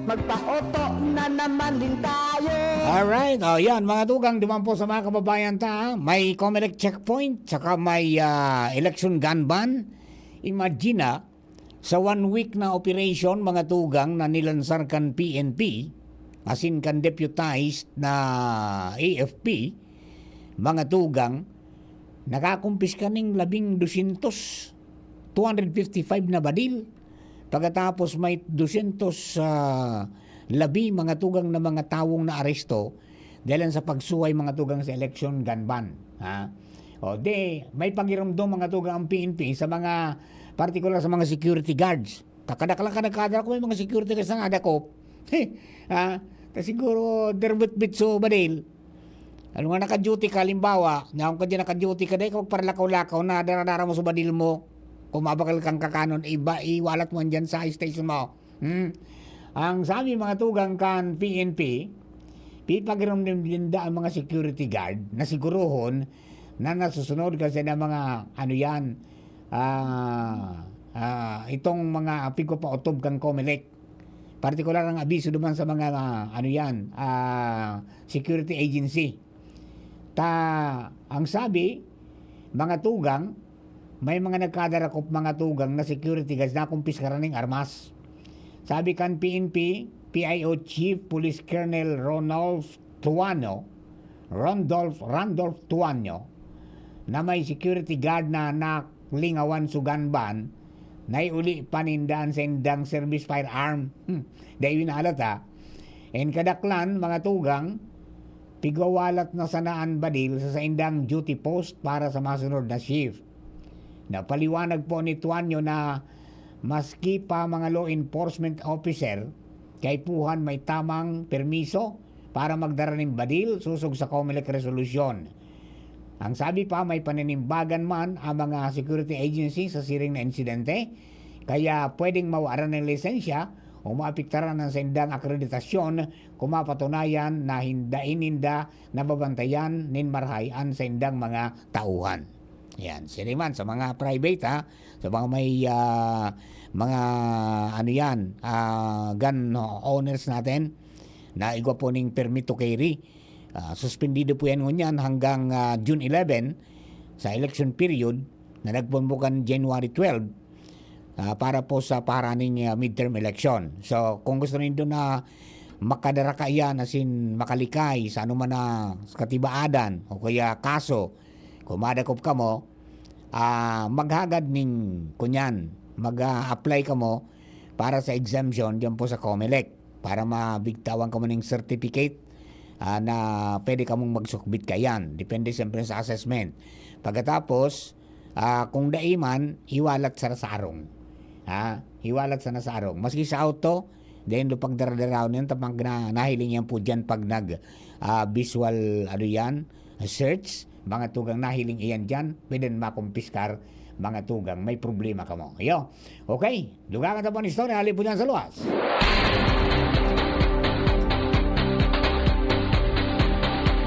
Magpaoto na naman din tayo. Alright, oh yan, mga tugang, duman po sa mga kababayan ta, may Comelec checkpoint, saka may ah, election gun ban. Imagine na, sa one week na operation, mga tugang, na nilansar kan P N P, asin kan deputized na A F P, mga tugang, nakakumpiska ning labing dosyentos, two hundred fifty-five na badil. Pagkatapos may dosyentos, ah, labi, mga tugang, na mga tawong naaresto dahil sa pagsuhay, mga tugang, sa election gun ban. Ha? O di, may pagiromdom, mga tugang, ang P N P sa mga, partikular sa mga security guards. Kakadakla ka nagkadara ko, may mga security guards na nadakop. Ha? Ta siguro, derbit bitso badil. Ano nga naka-duty ka, halimbawa, na kung ka dyan naka-duty ka, dahil ka magparalakaw-lakaw na daradara mo sa badil mo, kung mabakal kang kakanon, iba, iwalat mo dyan sa station mo. Hmm? Ang sabi, mga tugang kan P N P, pipagiromdom ninda ang mga security guard na siguruhon na nasusunod kasi ng mga, ano yan, ah, ah, itong mga pigpapautob kan Comelec. Partikular ang abiso duman sa mga, ah, ano yan, ah, security agency. Ta, ang sabi, mga tugang, may mga nagkadarakop, mga tugang, na security guards na kumpiskara ning armas. Sabi kan P N P, P I O Chief Police Colonel Ronald Tuano, Randolph, Randolph Tuano, na may security guard na nalingawan sa gun ban, naiuli pa ninda an saindang service firearm. Hmm, dai winaalat, ha. And kadaklan, mga tugang, pigwawalat na sana an badil sa saindang duty post para sa masunod na shift. Napaliwanag po ni Tuanyo na maski pa mga law enforcement officer, kaipuhan may tamang permiso para magdara nin badil sosog sa Comelec resolution. Ang sabi pa, may paninimbagan man ang mga security agency sa siring na insidente, kaya pwedeng mawaran ng lisensya o maapektaran ang saindang akreditasyon kung mapatunayan na hin-, dai ninda nababantayan nin marahay an saindang mga tauhan. Yan, siring man sa mga private, ha, sa mga may, ah, mga, ano yan, ah, gun owners natin, na igwa po ning permit to carry. Ah, suspendido po yan ngunyan hanggang, ah, June eleven, sa election period na nagpumbukan January twelve, ah, para po sa paharaning, ah, midterm election. So, kung gusto nindo na makadara kaiyan, asin makalikay sa anuman na katibaadan o kaya kaso, kung madakop kamo, ah, maghagad ning kunyan, mag-a-apply kamo para sa exemption diyan po sa Comelec para mabigtawan kamo ning certificate, ah, na pwede kamong magsukbit kaiyan. Depende siyempre sa assessment. Pagkatapos, ah, kung dai man, hiwalat sana sa arong. Ha? Hiwalat sana sa arong. Maski sa auto, dai nindo pagdaradarawon yan, ta pag na, nahiling yan po dyan pag nag, ah, visual, ano yan, search, mga tugang, nahiling iyan dyan, pwede na makumpiskar, mga tugang, may problema kamo. Iyo. Okay, dugangan ta po an istorya, hali po dyan sa luwas.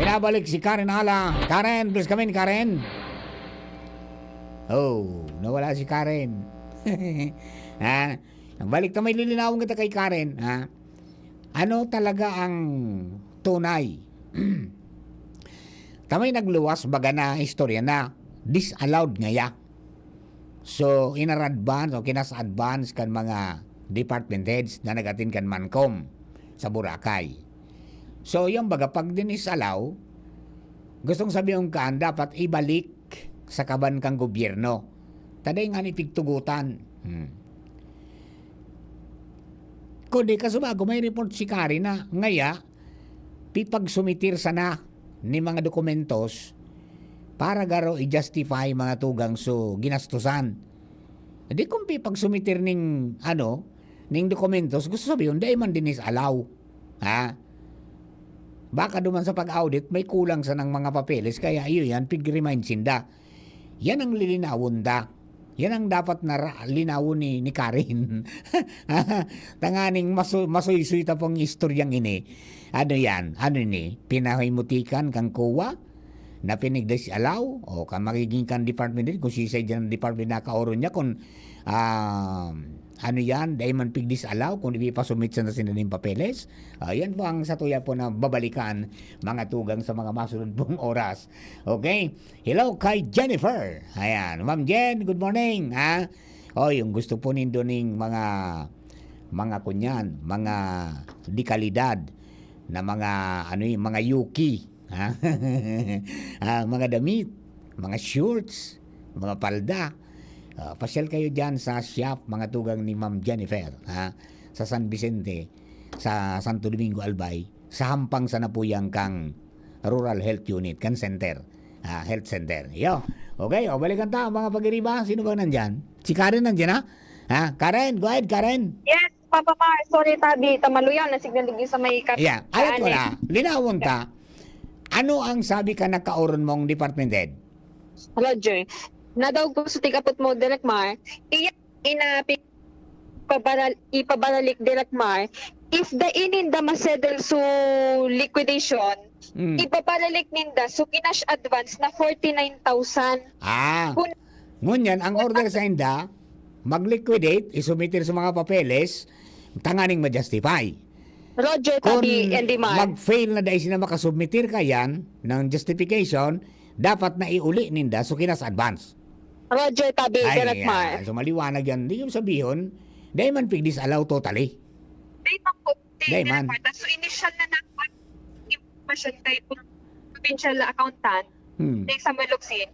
Binabalik si Karen Ala. Karen, please come in, Karen. Oh, nawala si Karen. Ha? Nagbalik ta, may lilinawon kita kay Karen, ha? Ano talaga ang tunay? Ta may nagluwas baga na istorya na disallowed ngaya. So, in advance o kinas-advance kan mga department heads na nag-attend kan Mancom sa Boracay. So, yung baga, pag dinisallow, gustong sabihon kan, dapat ibalik sa kaban kan gobyerno. Ta dai ngani pigtugotan. Hmm. Kundi kasubago, may report si Karen na ngaya, pipagsumitir sana ni mga dokumentos para garo i-justify, mga tugang, so ginastusan. Di kung pipagsumitir ning, ano, ning dokumentos, gusto sabihon, dai man dinis allow. Ha? Baka duman sa pag-audit, may kulang sanang mga papeles, kaya iyo yan, pig-remind sinda. Yan ang lilinawon da. Yan ang dapat na ra-, linawon ni, ni Karen. Tanganing masu-, masuysuy ta pong istoryang ini. Ano yan? Ano ini? Pinahimutikan kang kowa na pinigdis-allow? O ka magiging kan department din kung sisay dyan ang department na kaoron niya kung, ah, ano yan? Dahil man pigdis-allow kung ipapasubmit sa nasin na papeles? Ah, yan po ang satuya po na babalikan, mga tugang, sa mga masunod pong oras. Okay? Hello kay Jennifer. Ayan. Ma'am Jen, good morning, ha? Oh, yung gusto po nindo ning mga, mga kunyan, mga dekalidad na mga, ano yun, mga yuki, ha? Ah, mga damit, mga shorts, mga palda. Ah, pasyal kayo dyan sa shop, mga tugang ni Ma'am Jennifer, ha? Sa San Vicente, sa Santo Domingo, Albay, sa hampang sana po yan kang Rural Health Unit, kan center. Ah, health center. Yo. Okay, o, balikan ta, mga pag-iriba. Sino ba nandyan? Si Karen nandyan, ha? Ha? Karen, go ahead, Karen. Yes, Papa Mar. Sorry, tabi. Tamaluyaw na signal lagi sa may kap-, Yeah, ayat saan, wala. eh. Linawon ta. Ano ang sabi ka nagkaoron mong department head? Roger, nadaog ko sa tigapot mo, Direk Mar. Iya, inapi-, pabaral-, ipabaralik, Direk Mar. If the inin da masettle so liquidation, Mm. ipabaralik ninda so kinash advance na forty-nine thousand. Ah. Kun- Ngunyan, ang order sa inda, mag-liquidate, isumitir sa mga papeles, tanganing ma-justify. Roger, Kun tabi, Andy Mar. mag-fail na dahil sila makasubmitir kayan ng justification, dapat na iuli ninda so kinas advance. Roger, tabi, Ay, Direk Mar. ah, so maliwanag yan. Di yung sabihon, dahil man pigdis-allow totally. Dahil man po, Dahil Direk man. Mar. So, initial na na, information kay provincial accountant, Hmm. kay Samuel Locsin,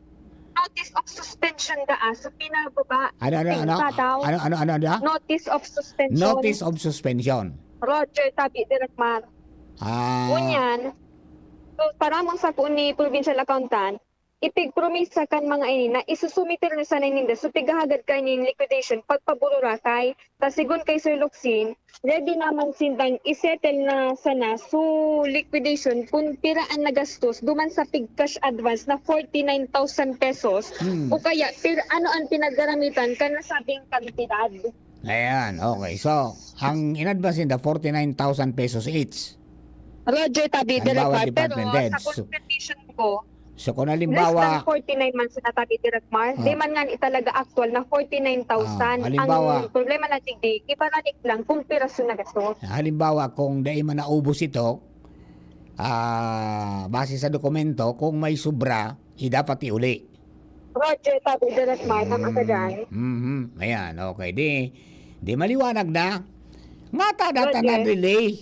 notice of suspension da, ah, so pinababa. Ano, ano, ano? Tingka daw. Ano, ano, ano, ano? Notice of suspension. Notice of suspension. Roger, tabi, Direk Mar. Ah. Ngunyan, so, paramong sa kuon ni provincial accountant, ipigpromisa kan mga ini na isusumiter na sana ninda so pighahagad kan nin liquidation pagpabururakay. Ta sigon kay Sir Locsin, ready naman sindang isettle na sana so liquidation kun pira an nagastos duman sa pig-cash advance na forty-nine thousand pesos Hmm. o kaya pir-, ano an pinaggaramitan kan nasabing kantidad. Ayan, okay. So, ang in-advance ninda, forty-nine thousand pesos each. Roger, tabi, Halimbawa, Director, pero department heads. Sa confirmation ko, So, kung halimbawa, less than forty-nine man sana, tabi, Direk Mar. Oh. Di man nga ni talaga actual na forty-nine thousand. Ah, halimbawa, ang problema na, digdi, iparalik lang kung piraso na gastos. Halimbawa, kung dai man naubos ito, ah, base sa dokumento, kung may sobra, i-, dapat iuli. Roger, tabi, Direk Mar, tama ka dyan. Mm, mhm. Ayan, okay. Di, di maliwanag na. Ngata data Roger. Na-delay.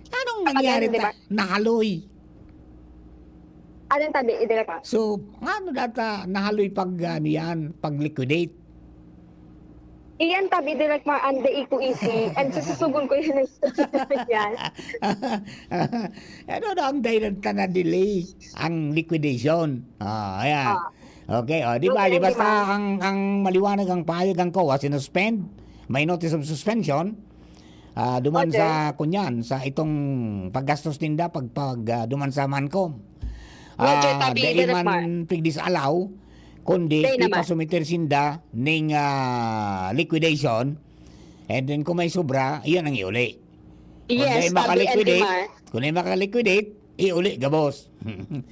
Anong Kapag nangyari ano, di ta-, ba? Nahaloy? Anong tabi, Direk Mar? So, ano data nahaloy pag, ano yan, pag-liquidate? Iyan tabi, Direk Mar, ang dai ko isi. And sususugon ko yun. Yan. Ano na ang dahilan ta na-delay ang liquidation? Ah, ayan. Ah. Okay, o, di Okay, bali, di basta ba? Ang, ang maliwanag ang pahayag ang COA, sinuspend, may notice of suspension, ah, duman Okay. sa, kunyan, sa itong paggastos ninda, pag, pag, ah, duman sa MANCOM. Roger, Ah, tabi, dai Direk man Mar. Pigdis-allow, kundi Dai naman. Ipasumiter sinda ning, ah, liquidation, and then kung may sobra, iyon ang iuli. Kung Yes, dai tabi, makaliquidate, Andy Mar. Kung dai makaliquidate, iuli gabos.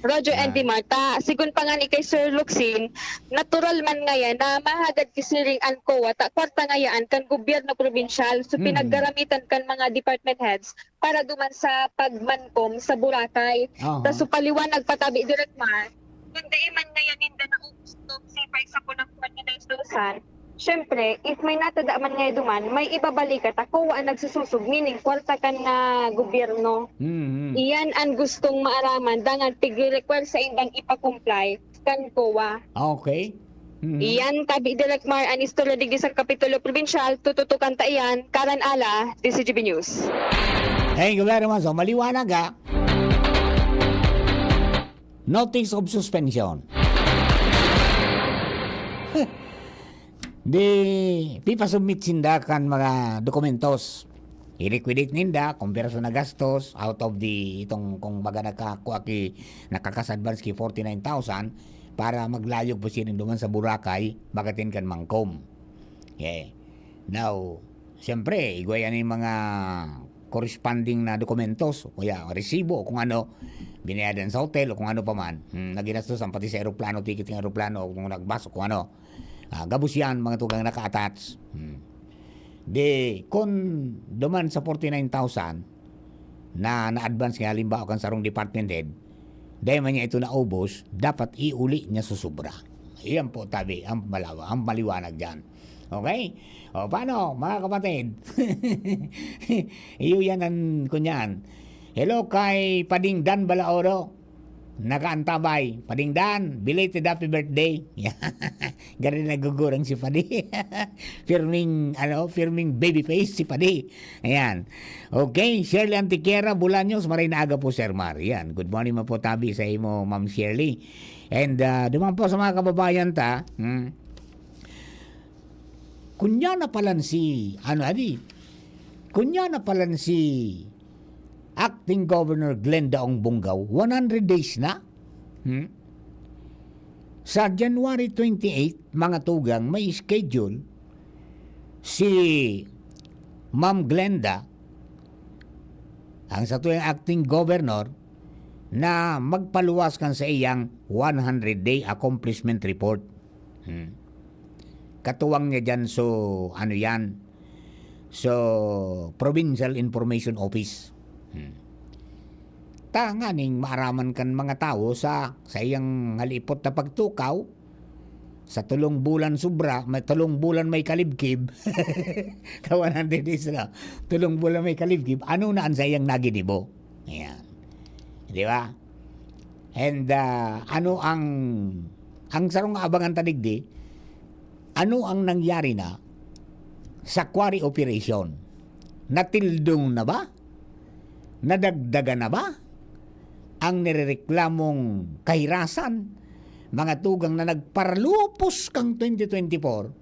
Roger, Ah. Andy Mar, ta, sigon pa nga ni kay Sir Luxin, natural man ngayan na mahagad ki siring an COA, ta kwarta ngayaan kan gobyerno probinsyal, so Mm. pinaggaramitan kan mga department heads para duman sa pag-MANCOM sa Boracay. Aha. Ta so paliwanag pa tabi, Direk Mar, kung dai man ngayan ninda naubos to, say for example, ng forty-nine thousand, syempre, if may natada man ngayon duman, may ibabalik ka, ta COA ang nagsusosog, meaning kwarta kan na gobyerno. Mm, mm. Iyan ang gustong maaraman, dangan tigre-require sa indang ipa-comply kan COA. Okay. Mm. Iyan, tabi, Direk Mar, ang istorya digdi sa Kapitulo Probinsyal, tututukan ta iyan, Karan Ala, D C G B News. Thank you very much. So, maliwanag, ha? Notice of suspension. Di, pipasubmit sinda kan mga dokumentos. I-liquidate ninda kung piraso na gastos out of the, itong, kung baga nakakua ki, nakakas advance ki forty-nine thousand, para maglayog po siring duman sa Boracay, magatin kan Mangkom. Okay. Now, siyempre, igwa yan yung mga corresponding na dokumentos, o kaya resibo, o kung ano, binayadan sa hotel, o kung ano pa man. Hmm, na ginastos ang pati sa eroplano, ticket ng eroplano, o kung nagbas, o kung ano. Ah, gabos yan, mga tugang naka-attach. Hmm. Di, kung duman sa forty-nine thousand na na-advance nga, halimbawa, kan sarong department head, dahil man niya ito naubos, dapat iuli niya susubra. Iyan po, tabi, ang malawa, ang maliwanag dyan. Okay? O, paano, mga kapatid? Iyo yan ang, kunyan. Hello kay Pading Dan Balaoro. Nakaantabay. Pading Dan, belated happy birthday. Gari nagugurang si Padi. Pirming, ano, pirming baby face si Padi. Ayan. Okay, Shirley Antiquera, Bolaños, maray na aga po, Sir Mar. Yan. Good morning man po, tabi sa imo, Ma'am Shirley. And, ah, duman po sa mga kababayan ta, hmm, kunya na palan si, ano, adi, kunya na palan si Acting Governor Glenda Ong Bonggaw, one hundred days na. Hmm? Sa January twenty-eight, mga tugang, may schedule si Ma'am Glenda, ang satuyang acting governor, na magpaluwas kan sa iyang one hundred day accomplishment report. Hmm. Katuwang niya dyan, so, ano yan? So, Provincial Information Office. Hmm. Tanganing maaraman kan mga tawo sa, sa iyang halipot na pagtukaw, sa tulong bulan sobra, may tulong bulan may kalibkib. Ka one hundred days na. Tulong bulan may kalibkib. Ano na ang sa iyang naginibo? Ayan. Di ba? And, ah, ano ang, ang sarong abangan ta digdi, ano ang nangyari na sa quarry operation? Natildong na ba? Nadagdagan na ba ang nirereklamong kahirasan? Mga tugang na nagparalupos kang twenty twenty-four,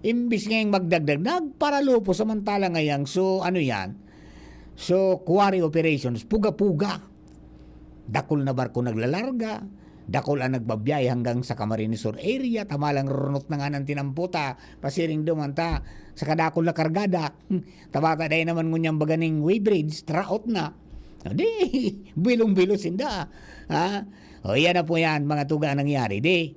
imbis ngayang magdagdag, nagparalupos samantala ngayang, so, ano yan? So, quarry operations, puga-puga. Dakul na barko naglalarga, dakul ang nagbabiyahe hanggang sa Camarines Sur area, tamalang rurunot na nga ng tinampo ta, pasiring duman ta, sa kadakul na kargada. Hmm, tabata dai naman ngunyan baga ning weighbridge, traot na. O di, bilong-bilo sinda. Ha? O, yan na po yan, mga tugang nangyari. Di,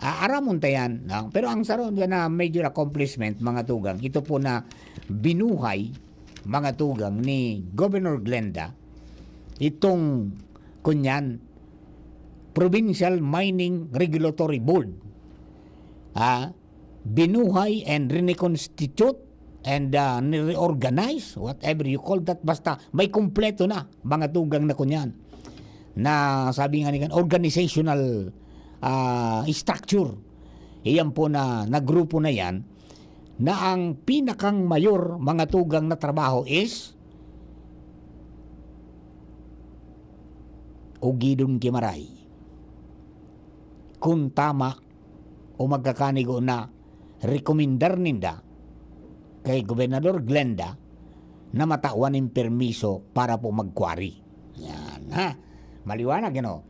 aaramon ta yan, no? Pero ang saro na major accomplishment, mga tugang, ito po na binuhay, mga tugang, ni Governor Glenda, itong, kunyan, Provincial Mining Regulatory Board. Ah, binuhay and reconstitute and, ah, ni-reorganize, whatever you call that, basta may kumpleto na, mga tugang na kunyan. Na sabi nga ni kan, organizational, ah, structure. Iyan po na, na grupo na yan, na ang pinakang mayor, mga tugang na trabaho is ugidon ki maray. Kung tama o magkakanigo na rekomendar ninda kay Gobernador Glenda na matawan nin permiso para po mag-quarry. Yan, ha? Maliwanag, ano?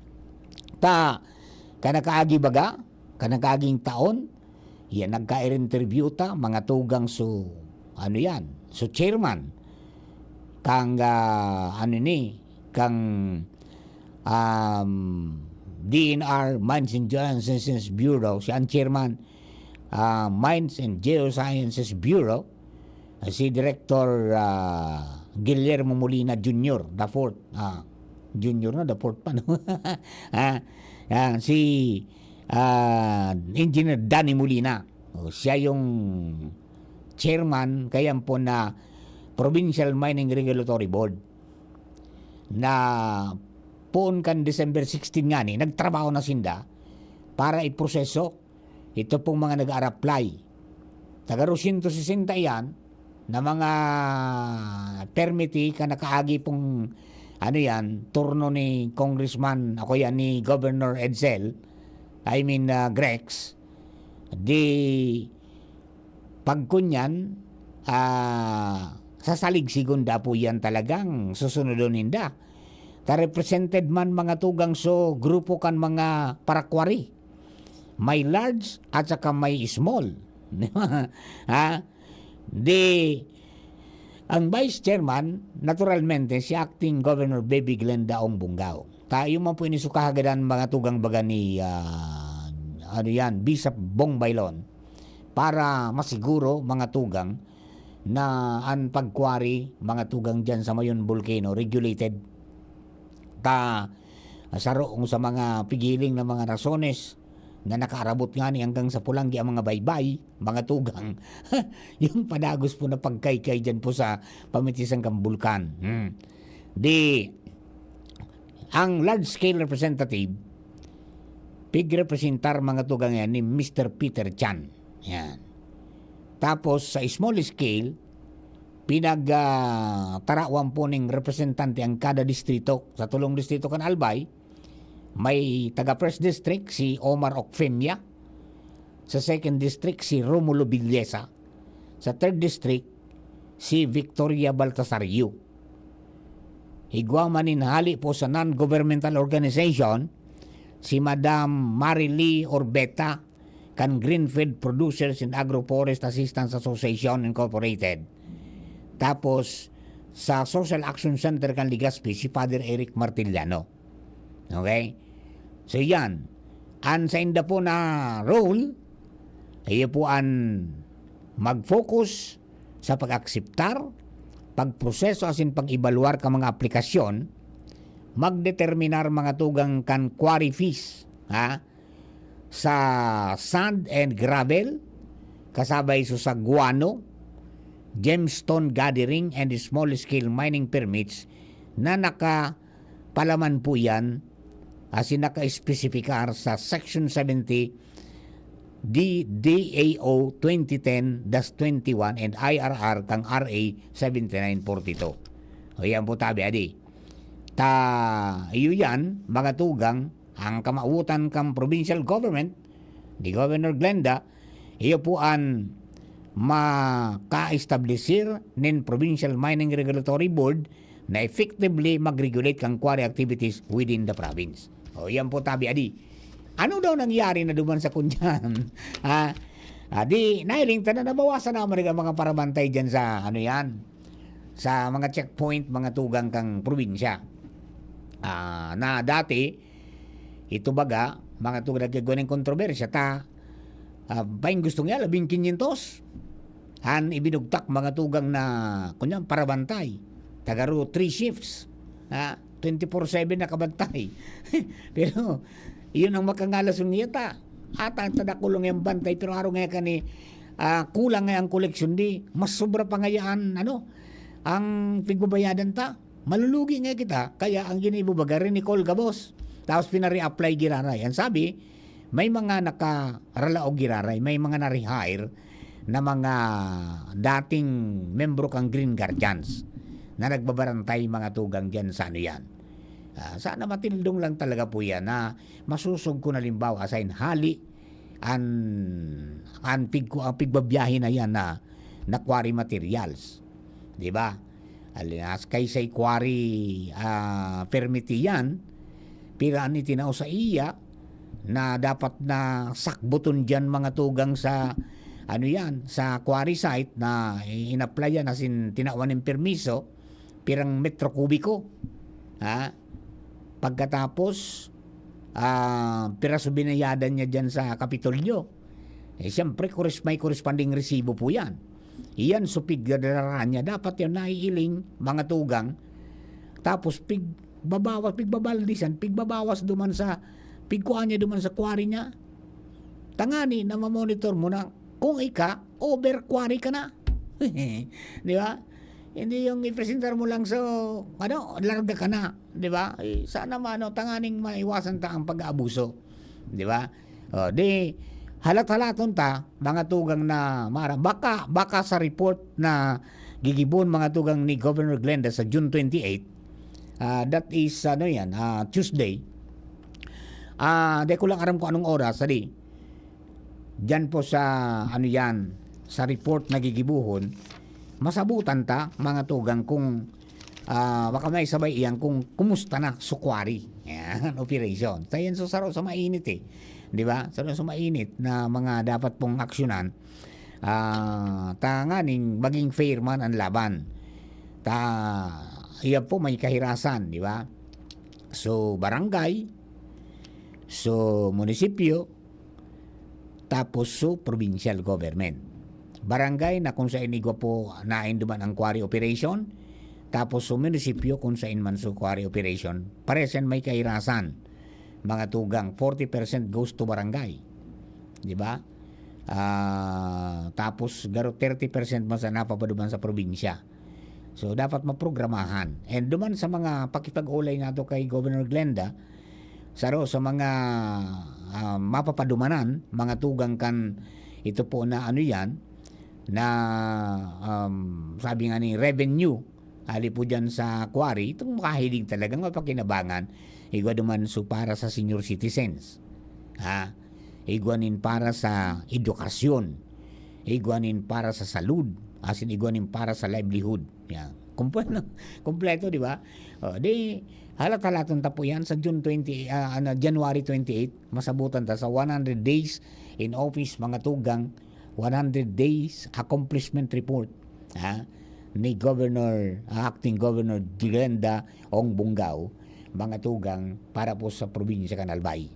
Ta, kanakaagi baga, kanakaaging taon, yan, nagka-interview ta, mga tugang su, ano yan, su chairman, kang, ah, ano ni, kang, um, D N R, Mines and Geosciences Bureau, siya ang chairman, ah, Mines and Geosciences Bureau, ah, si Director, ah, Guillermo Molina Junior, the fourth. Ah, Junior na, the fourth pa, no? Ah, ah, si, ah, Engineer Danny Molina. O, siya yung chairman, kaya po na Provincial Mining Regulatory Board na poon kan December sixteen ngani, nagtrabaho na sinda para iproseso ito pong mga nag-a-apply. Taga dosyentos sesenta iyan na mga permiti kan nakaagi pong, ano yan, turno ni Congressman, ako yan, ni Governor Edsel, I mean, ah, Grex. Di, pagkunyan, ah, sasalig segunda po yan talagang susunodon ninda. ta represented man, mga tugang, so grupo kan mga parakwari. May large at saka may small. Di ba? Ha? Di, ang vice chairman, naturalmente, si acting Governor Baby Glenda Ong Bungao. Tayo man po ini so kahagadan, mga tugang, baga ni, ah, ano yan, Bishop Bong Bailon, para masiguro, mga tugang, na an pag-quarry, mga tugang, diyan sa Mayon Volcano, regulated. Ta, saro sa mga pigiling na mga rasones na nakaarabot ngani hanggang sa pulanggi ang mga baybay, mga tugang, yung padagos po na pagkaykay diyan po sa pamitisan kan bulkan. Hmm. Di, ang large scale representative, pigrepresentar, mga tugang, yan ni Mister Peter Chan. Yan. Tapos, sa small scale, pinag, ah, tarawan po ning representante ang kada distrito. Sa tulong distrito kan Albay, may taga First District, si Omar Ocfemia. Sa Second District, si Romulo Villesa. Sa Third District, si Victoria Baltasar Yu. Igwa man nin hali po sa non-governmental organization, si Madam Marilee Orbeta, kan Greenfield Producers and Agroforest Assistance Association Incorporated. Tapos, sa Social Action Center kan Legazpi, si Father Eric Martiliano. Okay? So, yan. An sainda po na role, iyo po an mag-focus sa pag-akseptar, pagproseso asin pag-ebaluar kan mga aplikasyon, magdeterminar, mga tugang, kan quarry fees, ha? Sa sand and gravel, kasabay so sa guano, gemstone gathering and small scale mining permits na nakapalaman po yan, asin naka-espesipikar sa Section seventy D D A O twenty ten dash twenty-one and I R R kan R A seventy nine forty two. O yan po tabi, adi. Ta, iyo yan, mga tugang, ang kamawotan kan provincial government ni Governor Glenda, iyo po an maka-establisir nin Provincial Mining Regulatory Board na effectively mag-regulate kan quarry activities within the province. O, yan po tabi, adi. Ano daw nangyari na duman sa kunyan? Ha? Adi, nahiling ta na nabawasan naman ang mga parabantay dyan sa, ano yan, sa mga checkpoint, mga tugang kan probinsya. Ah, na dati, ito baga, mga tugang, nagkagwa ng kontrobersya, ta, ah, paing gusto niya, labing kinyentos. Han ibinugtak, mga tugang, na, kunyan, parabantay. Tagaro, three shifts. Ha? Twenty-four seven nakabantay. Pero, iyon ang makangalas niya ta. Ata ang tadakulong yung bantay, pero araw nga kani, ah, kulang nga ang koleksyon di. Mas sobra pa ngayaan, ano, ang pigbabayadan ta. Malulugi nga kita, kaya ang ginibo baga, rinicall gabos. Tapos pinare-apply giraray. Ang sabi, may mga nakaralaog giraray, may mga na-rehire na mga dating membro kang Green Guardians na nagbabarantay, mga tugang, diyan sa, ano yan. Ah, sana matildong lang talaga po yan na masusog kun halimbawa sa inhali an, an pigku-, ang pigbabiyahe na yan na, na quarry materials. Di ba? Alias, kay say quarry, ah, permit yan, pira an itinao sa iya na dapat na sakbuton diyan, mga tugang, sa, ano yan, sa quarry site na i-, in-applyan asin tinawan nin permiso, pirang metro kubiko. Ha? Pagkatapos, ah, pira so binayadan niya diyan sa Kapitolyo. Eh, siyempre, koris-, may corresponding resibo po yan. Iyan so pigdadara niya. Dapat yan naiiling, mga tugang. Tapos, pigbabawas, pigbabaldisan, pigbabawas duman sa, pigkuha niya duman sa quarry niya. Tangani na mamonitor mo na kung ika, over quarry ka na. Di ba? Hindi yung ipresentar mo lang, so, ano, larga ka na. Di ba? Eh, sana ma-, ano, tanganing maiwasan ta ang pag-aabuso. Di ba? O, di, halat-halaton ta, mga tugang na mara-, baka, baka sa report na gigibon, mga tugang, ni Governor Glenda sa June twenty-eight, ah, that is, ano yan, ah, Tuesday. Ah, di ko lang aram kung anong oras, adi. Diyan po sa, ano yan, sa report na gigibuhon, masabutan ta, mga tugang, kung, ah, baka may sabay iyan kung kumusta na su quarry. Yan, operation. Sa yan, so, saro sa mainit eh. Di ba? Saro sa mainit na mga dapat pong aksyonan, ah, tanganing maging fair man ang laban. Ta, iyan po may kahirasan, di ba? So, barangay, so, munisipyo, tapos so, provincial government. Barangay na kung saan igwa po nainduman ang quarry operation, tapos so, munisipyo kung saan man so quarry operation. Paresen may kahirasan, mga tugang, forty percent goes to barangay. Di ba? Ah, tapos garo thirty percent man sa napapaduman sa probinsya. So, dapat maprogramahan. And duman sa mga pakipag-olay nato kay Governor Glenda, saro sa mga, ah, mapapadumanan, mga tugang kan ito po na ano yan, na, um, sabi nga ni revenue, ali po dyan sa quarry, itong makahiling talagang mapakinabangan, igwa duman so para sa senior citizens. Ha? Igwa nin para sa edukasyon. Igwa nin para sa salud. Asin igwa nin para sa livelihood. Yan. Kumpleto, kumpleto, di ba? O, di, halat-halaton ta po yan sa June twenty, ah, ano, January twenty-eight. Masabutan ta sa one hundred days in office, mga tugang, one hundred days accomplishment report, ha, ni Governor, ah, Acting Governor Glenda Ong Bungao, mga tugang, para po sa probinsya kan Albay.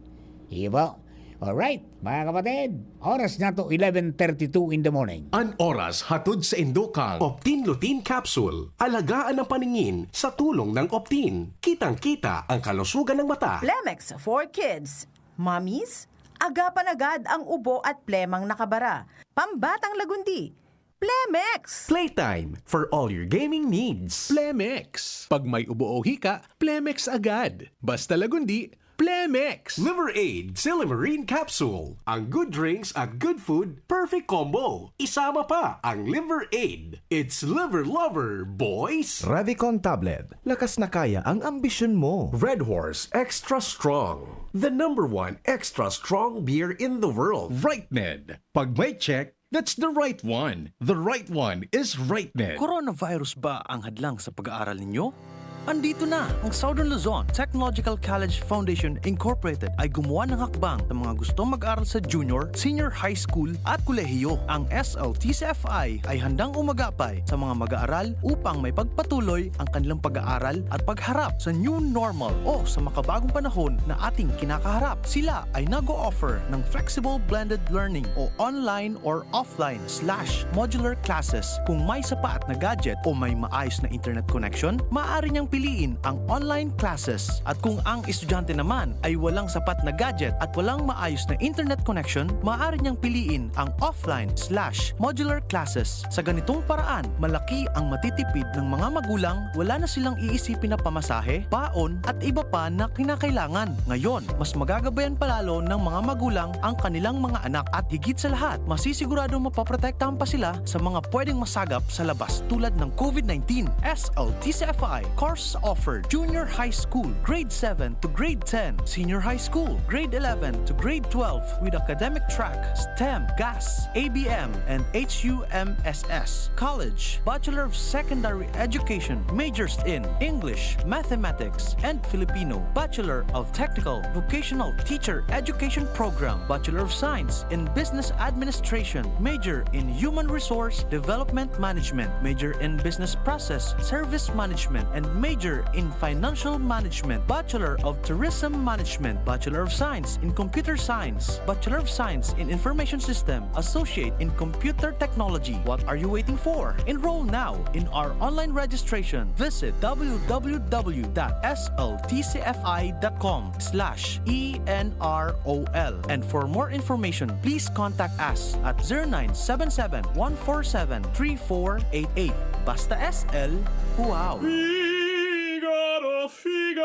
Iyo po. Alright, mga kapatid, oras na to, eleven thirty-two in the morning. An oras hatod sa indokang Optin Lutein Capsule. Alagaan ang paningin sa tulong ng Optin. Kitang-kita ang kalusugan ng mata. Plemex for Kids. Mommies, agapan agad ang ubo at plemang nakabara. Pambatang lagundi. Plemex! Playtime for all your gaming needs. Plemex. Pag may ubo o hika, Plemex agad. Basta lagundi, Plemex. Liver Aid Silymarin Capsule. Ang good drinks at good food, perfect combo. Isama pa ang Liver Aid. It's Liver Lover, boys! Revicon Tablet. Lakas na kaya ang ambisyon mo. Red Horse Extra Strong. The number one extra strong beer in the world. Rightmed. Pag may check, that's the right one. The right one is Rightmed. Coronavirus ba ang hadlang sa pag-aaral ninyo? Andito na! Ang Southern Luzon Technological College Foundation Incorporated ay gumawa ng hakbang sa mga gustong mag-aral sa junior, senior high school at kolehiyo. Ang S L T C F I ay handang umagapay sa mga mag-aaral upang maipagpatuloy ang kanilang pag-aaral at pagharap sa new normal o sa makabagong panahon na ating kinakaharap. Sila ay nag-o-offer ng flexible blended learning o online or offline slash modular classes. Kung may sapat na gadget o may maayos na internet connection, maaari niyang piliin ang online classes. At kung ang estudyante naman ay walang sapat na gadget at walang maayos na internet connection, maaari niyang piliin ang offline slash modular classes. Sa ganitong paraan, malaki ang matitipid ng mga magulang, wala na silang iisipin na pamasahe, baon, at iba pa na kinakailangan. Ngayon, mas magagabayan palalo ng mga magulang ang kanilang mga anak at higit sa lahat, masisiguradong mapoprotektahan pa sila sa mga pwedeng masagap sa labas tulad ng COVID nineteen. S L T C F I course offered Junior High School, Grade seven to Grade ten, Senior High School, Grade eleven to Grade twelve with academic track, STEM, GAS, A B M, and H U M S S. College, Bachelor of Secondary Education, majors in English, Mathematics, and Filipino, Bachelor of Technical Vocational Teacher Education Program, Bachelor of Science in Business Administration, major in Human Resource Development Management, major in Business Process Service Management, and major in Financial Management, Bachelor of Tourism Management, Bachelor of Science in Computer Science, Bachelor of Science in Information System, Associate in Computer Technology. What are you waiting for? Enroll now in our online registration. Visit w w w dot s l t c f i dot com slash e n r o l. And for more information, please contact us at zero nine seven seven, one four seven, three four eight eight. Basta S L, wow! Figaro, Figaro.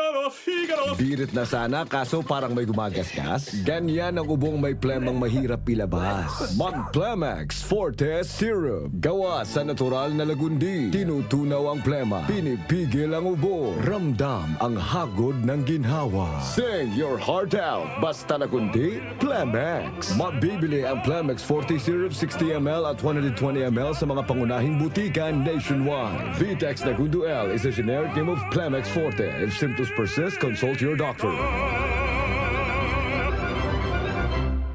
Birit na sana, kaso parang may gumagasgas. Ganyan ang ubong may plemang mahirap ilabas. Mag Plemex Forte Syrup. Gawa sa natural na lagundi. Tinutunaw ang plema. Pinipigil ang ubo. Ramdam ang hagod ng ginhawa. Sing your heart out. Basta lagundi, Plemex. Mabibili ang Plemex Forte Syrup sixty M L at one hundred twenty M L sa mga pangunahing butika nationwide. Vitex Negundo L is a generic name of Plemex Forte. If symptoms persist, consult your doctor.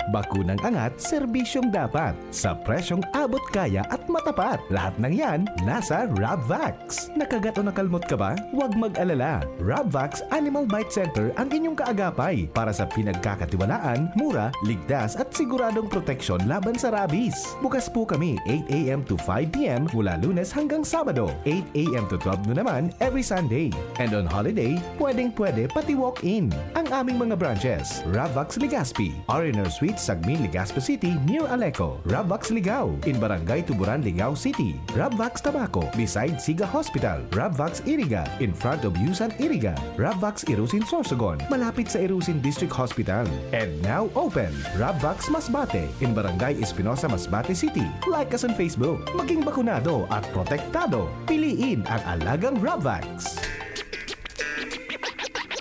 Bakunang angat, serbisyong dapat. Sa presyong abot kaya at matapat. Lahat ng yan, nasa Rabvax. Nakagat o nakalmot ka ba? Huwag mag-alala. Rabvax Animal Bite Center ang inyong kaagapay para sa pinagkakatiwalaan, mura, ligtas at siguradong proteksyon laban sa rabies. Bukas po kami eight a m to five p m mula Lunes hanggang Sabado, eight a m to twelve noon naman every Sunday. And on holiday, pwedeng-pwede pati walk-in. Ang aming mga branches, Rabvax Legazpi, R and R Suite, Sagmin, Legazpi City, near Aleco, Rabvax Ligao, in Barangay Tuburan, Ligao City, Rabvax Tabaco, beside Siga Hospital, Rabvax Iriga, in front of Yusan Iriga, Rabvax Irusin Sorsogon, malapit sa Irusin District Hospital. And now open, Rabvax Masbate, in Barangay Espinosa, Masbate City. Like us on Facebook. Maging bakunado at protektado. Piliin ang alagang Rabvax.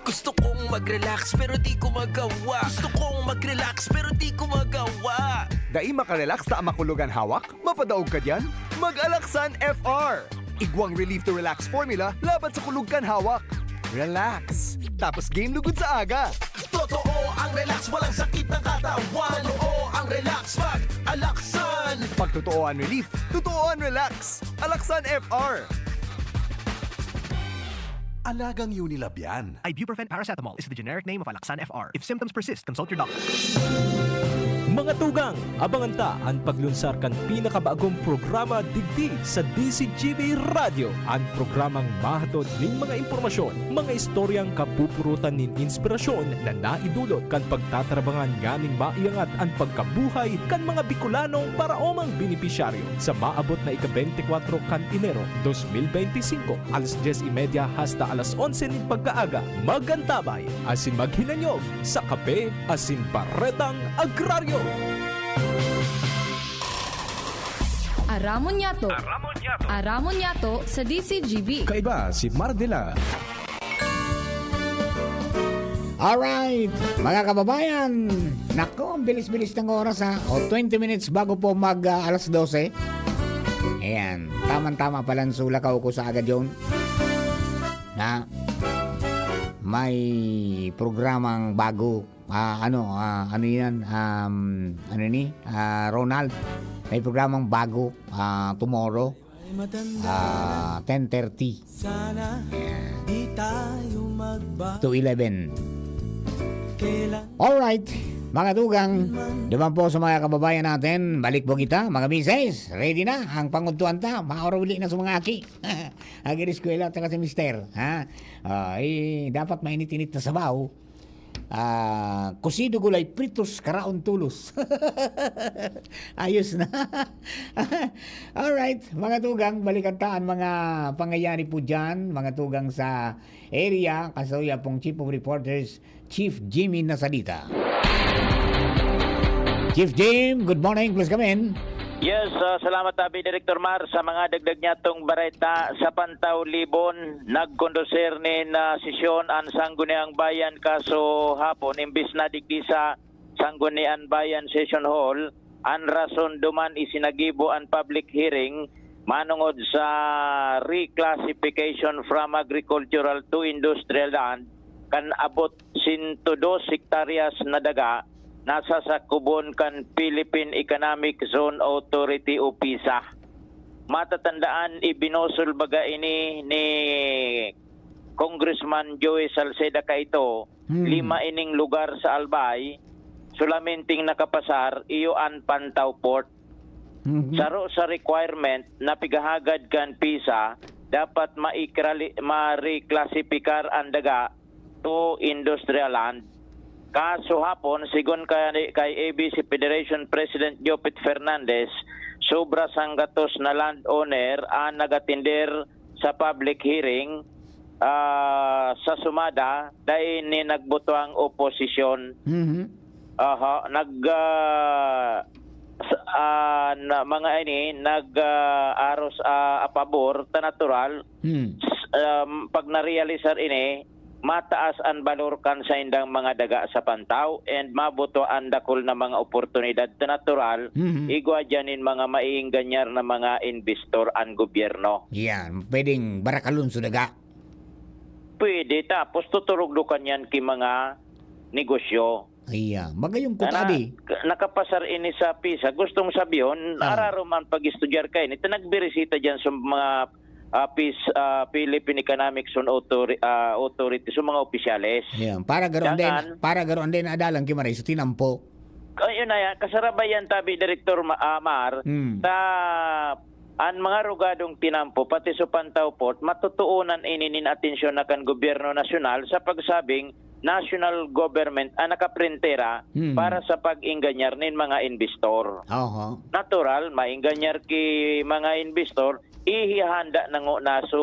Gusto kong mag-relax pero di ko magawa. Gusto kong mag-relax pero di ko magawa. Dai makarelax ta makulog an hawak? Mapadaog ka diyan? Mag-Alaxan F R! Igwang Relief to Relax formula laban sa kulog kan hawak. Relax! Tapos game lugod sa aga! Totoo ang relax, walang sakit ng katawan. Totoo ang relax, mag-alaksan. Pag totoo ang relief, totoo ang relax. Alaxan F R! Alagang Unilab yan. Ibuprofen paracetamol is the generic name of Alaxan F R. If symptoms persist, consult your doctor. Mga tugang, abangan ta an paglunsar kan pinakabagong programa digdi sa D C G B Radyo. An programang mahatod nin mga impormasyon, mga istoryang kapupurutan nin inspirasyon na naidulot kan pagtatarabangan nganing maiangat an pagkabuhay kan mga Bicolanong paraomang benepisyaryo sa maabot na ika-bente kwatro kan Enero dos mil bente singko, alas dyes y media hasta alas onse nin pagkaaga. Mag-antabay asin maghinanyog sa Kape asin Baretang Agraryo. Aramon niyato. Aramon niyato sa D C G B. Kaiba si Mardela. Alright, mga kababayan. Nako, ang bilis-bilis ng oras ha. O, twenty minutes bago po mag ah, alas dose. Ayan, tamang-tama palang sulakaw ko sa agad yun. Na may programang bago. Ah, ano, ah, ano yan? Um, ano ni? Ah, Ronald, may programang bago ah, tomorrow. Ah, ten thirty. Ayan. To eleven. Alright, mga tugang, duman po sa mga kababayan natin, balik po kita, mga misis, ready na ang pangudtuan ta, mauruli na sa mga aki. Agi eskwela at saka si mister, ha? Ah, eh, dapat mainit-init na sabaw. Ah, kusido gulay pritos, karaon tulos. Ayos na. Alright, mga tugang, balikan ta ang mga pangyayari po dyan, mga tugang sa area, kasuya pong Chief of Reporters, Chief Jimmy Nasadita. Chief Jim, good morning, please come in. Yes, ah, salamat tabi Director Mar sa mga dagdag niyatong bareta. Sa Pantaw Libon, nagkondusir nin ah, sesyon an Sangguniang Bayan kaso hapon imbis na digdi sa Sangguniang Bayan Session Hall, an rason duman isinagibo an public hearing manongod sa reclassification from agricultural to industrial land kan abot sento dos hektaryas na daga na sasakubon kan Philippine Economic Zone Authority o PISA. Matatandaan, ibinusol baga ini ni Congressman Joey Salceda kaito, hmm. lima ining lugar sa Albay, sulamenteng nakapasar, iyo an Pantaw Port. Mm-hmm. Saro sa requirement na pigahagad kan PISA, dapat maikrali, ma-reclassify an daga to industrial land. Kaso hapon, sigon kay, kay A B C Federation President Jopet Fernandez, sobra sanggatos na landowner ang nagatinder sa public hearing ah, sa sumada, dai ini nagbuto ang oposisyon. Mhm. Aha, nag, ah, sa, ah, na, mga ini, nag, ah, aros, ah, a pabor ta natural. Hmm. S-, um, pag narealisar ini, mataas an balor kan saindang mga daga sa pantaw and mabuto an dakul na mga oportunidad ta natural, Mhm. igwa diyan nin mga maiingganyar na mga investor an gobyerno. Yan, pwedeng barakalon sa daga. Pwede, tapos tuturugdo kan yan ki mga negosyo. Iya, magayong Ana, kutadi. K-, nakapasar ini sa PISA. Gustong sabihon, Ah. ararom an pag-estudyar kaini. Ta nagbirisita diyan sa mga, ah, PIS-, ah, Philippine Economic Zone Authori-, ah, Authority, sa mga opisyales. Iya, para garo ang den, Dangan para garo ang den adalan ki Maray sa tinampo. Ayun na yan, kasarabay yan, tabi, Direktor Ma-, ah, Mar, Hmm. ta an mga rugadong tinampo, pati sa Pantaw Port, matutuunan ini nin atensyon na kan gobyerno nasyonal sa pagsabing national government ang nakaprentera Hmm. para sa pag-ingganyar nin mga investor. Oho. Natural, maingganyar ki mga investor, ihihanda na ngona so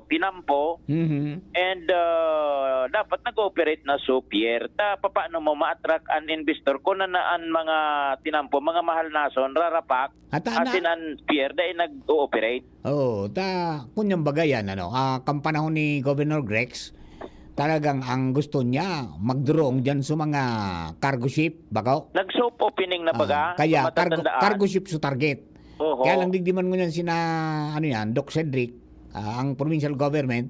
tinampo, Mhm. and, ah, dapat nag-ooperate na so pier. Ta, papaano mo ma-attract an investor kun an, an mga tinampo, mga mahal na son, rarapak, At ana asin an pier dai nag-ooperate. Oo, ta, kun yan baga yan, ano, ah, kan panahon ni Governor Grex, talagang ang gusto niya, magdurong dyan sa mga cargo ship, bako? Nag-soft opening na Ah, baga, kaya kung cargo, matatandaan. Cargo ship sa target. Oho. Kaya lang digdi man ngunyan sina, ano yan, Doc Cedric, ah, ang provincial government,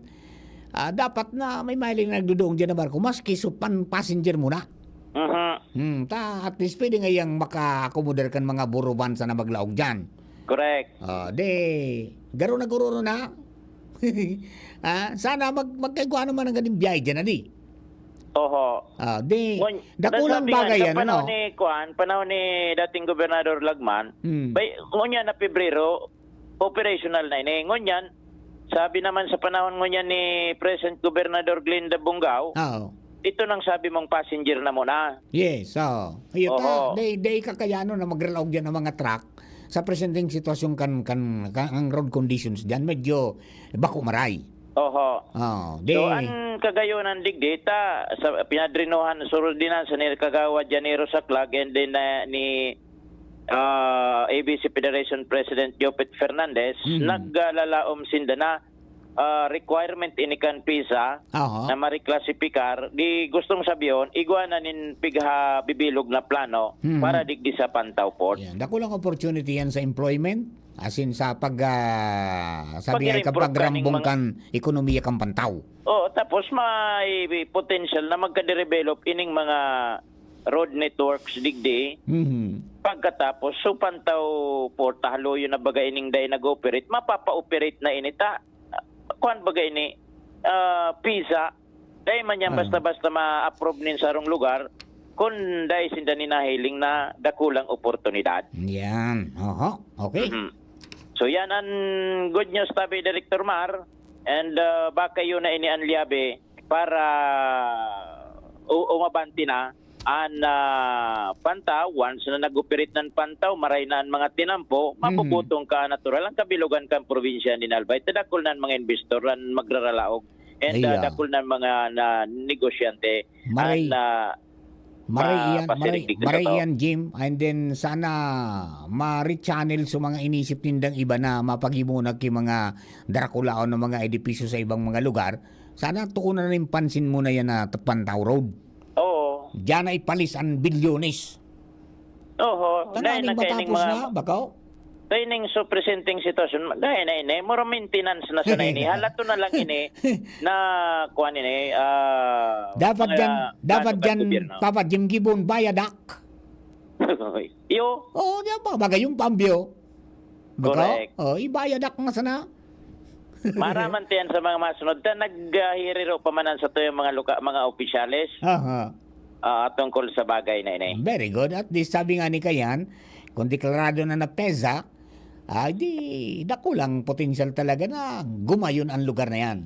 ah, dapat na may mahiling na nagduduong dyan na barko, maski so pan-, passenger muna. Mhm. Hmm, ta, at least pwede nga yang maka-accommodate kan mga buro van sana maglaog dyan. Correct. Ah, di, garo na guro na. Ah, sana mag-, magkaigwa naman ang ganing biyahe dyan, adi. Oho. Ah, di, Ngun-, dakulang nasabi nga, bagay sa yan, panahon ano? ni, kuan, panahon ni dating Gobernador Lagman, Hmm. bay, ngunyan na Pebrero, operational na ini. Ngunyan, sabi naman sa panahon ngunyan ni Present Gobernador Glenda Bungao, Oo. ito nang sabi mong passenger na muna. Yes, oo. Iyo ta, Oho. day, day kakayanon na magralaog yan ang mga truck sa presenteng sitwasyon kan, kan, kan, ang road conditions diyan, medyo bako maray. Oho. Oo, So, di an kagayonan digdi, ta, sa pinadrenohan, sa ordinansa ni Kagawad Janero Saclag and then, ah, ni, ah, A B C Federation President Jopet Fernandez, Mhm. naglalaom sinda na, ah, requirement ini kan PISA Aha. na mareklasifikar, di gustong sabihon, igwa na nin pighabibilog na plano Mhm. para digdi sa Pantaw Port. Yan, dakulang opportunity yan sa employment, as in sa pag, ah, sabi nga, Pag-i-improve kaning kapagrambong mga kan ekonomiya kan Pantaw. Oo, tapos may potential na magka-develop ining mga road networks digdi. Mhm. Pagkatapos, so Pantaw Port, tahaloyon na baga ining dai nag-ooperate, mapapa-operate na ini ta, kuwan baga ini, ah, PISA, dai man yan Ah. basta-basta ma-approve nin sarong lugar, kun dai sinda nin nahiling na dakulang oportunidad. Yan. Oho. Okay. Mhm. So, yan an good news, tabi, Director Mar. And, ah, baka yun na ini an liyabe para u-, umabante na an, ah, Pantaw. Once na nag-operate ng Pantaw, maray na an mga tinampo, Mhm. mapuputong ka natural ang kabilugan kan probinsya nin Albay. Ta dakul na an mga investor an magraralaog. And, ah, Iya. dakul na an mga na negosyante Maray, an, ah, maray pa-, iyan, maray, pasirig digdi sa maray tao. Iyan, Jim. And then, sana ma-rechannel sa mga inisip nindang iba na mapaghimunag ki mga darakulaon na mga edipisyo sa ibang mga lugar. Sana tuunan na nin pansin muna yan na Pantaw Road. Oo. Diyan na ipalis ang bilyones. Oho. Tanganing Dahil na kaining matapos mga na, bakaw? Kaining so presenteng sitwasyon, dahil na ini, mura maintenance na sana ini. Halato na lang ini na, kuwan ini, ah, Dapat mga dyan, dapat plano kan dyan, gobyerno. Papa Jim Gibbon, viaduct. Yo. Oo, di ba? Bagay yung pambyo. Bakaw? Correct. Oh, i-viaduct na sana. Maraman tiyan sa mga masunod. Ta naghihiriro pa man an satuyang mga luka-, mga opisyales, Aha. ah, tungkol sa bagay na ini. Very good. At least, sabi nga ni Kayan, kung deklarado na na PEZA, ay di, dakulang potensyal talaga na gumayon ang lugar na yan.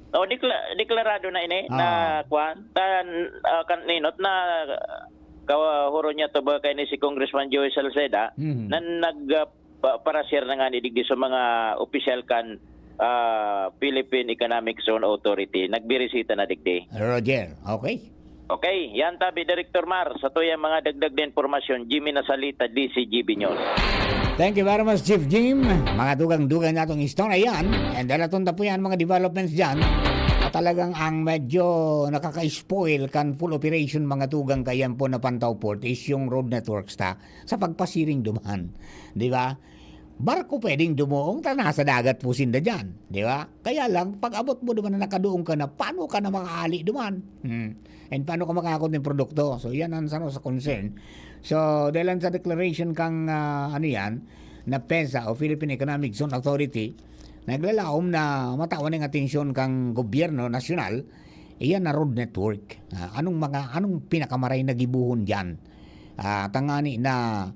O, dekla-, deklarado na ini na Ah. kwan, tan-, ah, kan-, ninot na, ah, kahuro niya to ba kay ni si Congressman Joey Salceda, Mhm. na nag-, ah, pa-, parashare na nga ni digdi sa mga opisyal kan, ah, Philippine Economic Zone Authority. Nagbirisita na digdi. Roger, okay? Okay, yan tabi, Director Mar. Sa tuyang mga dagdag na impormasyon, Jimmy Nasalita, D C G B News. Thank you very much, Chief Jim. Mga dugang-dugang natong istorya yan. And dalaton na po yan, mga developments dyan. At talagang ang medyo nakaka-spoil kan full operation, mga tugang, kayan po na Pantao Port is yung road networks ta sa pagpasiring duman. Di ba? Barko pwedeng dumuong ta nasa dagat po sinda dyan. Di ba? Kaya lang, pag abot mo duman na nakaduong ka na, paano ka na makaali duman? Hmm. And paano ka makakot ng produkto? So, yan ang sa, sa concern. So, dahil lang sa declaration kang, ah, ano yan, na PEZA o Philippine Economic Zone Authority, naglalaom na matawan ng atensyon kang gobyerno nasyonal, iyan na road network. Ah, anong mga, anong pinakamaray na gibuhon dyan? Ah, tangani na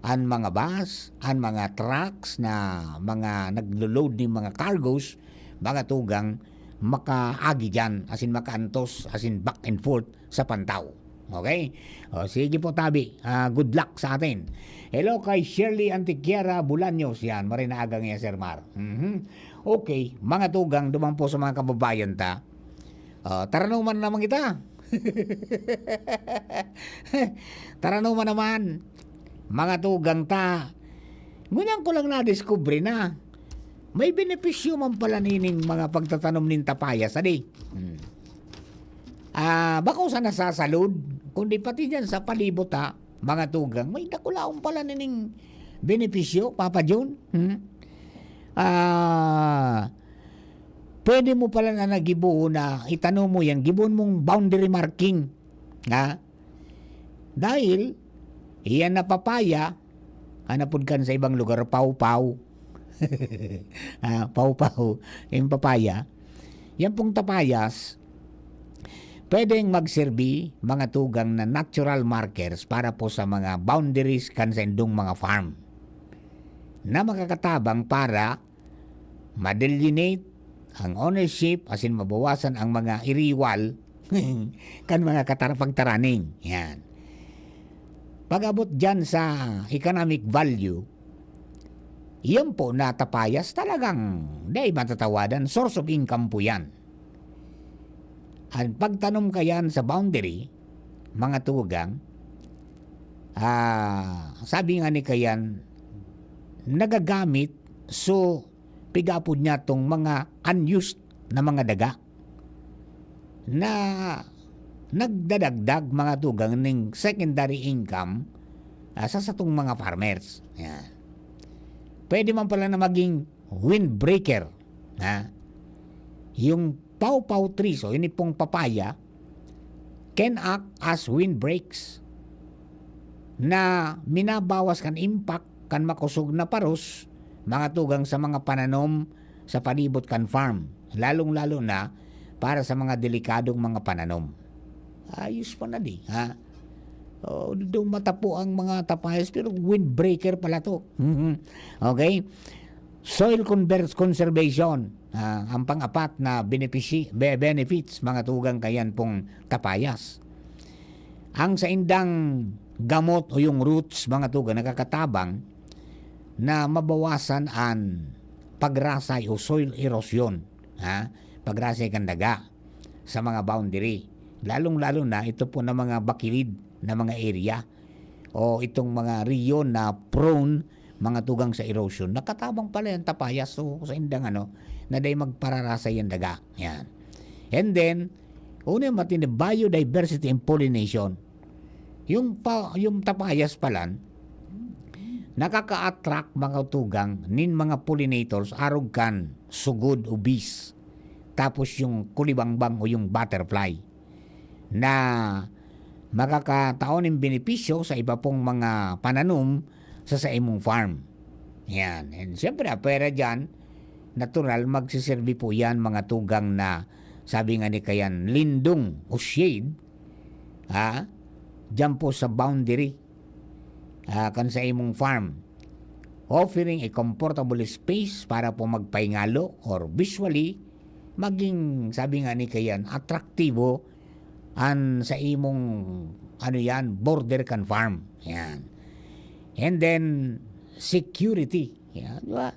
an mga bus, an mga trucks na mga naglo-load nin mga cargos, mga tugang, makaagi dyan, asin makaantos, asin back and forth sa Pantao. Okay? O, sige po, tabi. Ah, good luck sa atin. Hello kay Shirley Antiquiera Bolaños. Yan, maray na aga niya, Sir Mar. Mhm. Okay, mga tugang, duman po sa mga kababayan ta. Ah, taranuman naman kita. Taranuman naman. Mga tugang ta. Ngunyan ko lang nadiskubre na may benepisyo man pala nining mga pagtatanom nin tapaya, sadi. Hmm. Ah, bako sa nasasalod, kundi pati dyan sa palibot, ha, mga tugang, may dakulaon pala nining benepisyo, Papa John. Hmm? Ah, pwede mo pala na nagibuo na itano mo yan, gibuon mong boundary marking. Ha? Dahil, iyan na papaya, hanapod kan sa ibang lugar, pawpaw. Ah, pawpaw, yung papaya. Yan pong tapayas, pwedeng magserbi, mga tugang, na natural markers para po sa mga boundaries kan sa indong mga farm na makakatabang para ma-delineate ang ownership asin mabawasan ang mga iriwal kan mga katar-, pagtaraning. Yan. Pag-abot dyan sa economic value, iyan po na tapayas talagang di matatawadan, source of income po yan. Ang pagtanom kayan sa boundary, mga tugang, ah, sabi nga ni kayan, nagagamit, so, pigapod niya tong mga unused na mga daga na nagdadagdag, mga tugang, ning secondary income, ah, sa satong mga farmers. Yan. Pwede man pala na maging windbreaker, ha? Yung pawpaw trees o ini pong papaya can act as windbreaks na minabawas kan impact kan makosog na paros, mga tugang, sa mga pananom sa palibot kan farm, lalong-lalo na para sa mga delikadong mga pananom. Ayos pa na di, ha? Oh, daw matapo ang mga tapayas, pero windbreaker pala to. Okay? Soil conver-, conservation, ah, ang pang-apat na benefisi-, be-, benefits, mga tugang, kayan pong tapayas. Ang saindang gamot o yung roots, mga tugang, nakakatabang na mabawasan an pagrasay o soil erosion, ha? Pagrasay kan daga sa mga boundary, lalong-lalo na ito po na mga bakilid na mga area o itong mga rehiyon na prone, mga tugang, sa erosion. Nakatabang pala yung tapayas, so, sa indang ano, na dahil magpararasay yung daga. Yan. And then, una yung matindi, biodiversity and pollination. Yung, pa, yung tapayas palan, nakaka-attract, mga tugang, nin mga pollinators, arog kan sugod o bees. Tapos yung kulibangbang o yung butterfly na makakatao nin benepisyo sa iba pong mga pananom sa, sa imong farm. Yan. And siyempre, apwera dyan, natural, magsiserbi po yan, mga tugang, na sabi nga ni kayan, lindong o shade, ha? Diyan po sa boundary, ah, kan sa imong farm. Offering a comfortable space para po magpahingalo or visually maging, sabi nga ni kayan, atraktibo an sa imong, ano yan, border kan farm. Yan. And then, security. Yan, di ba?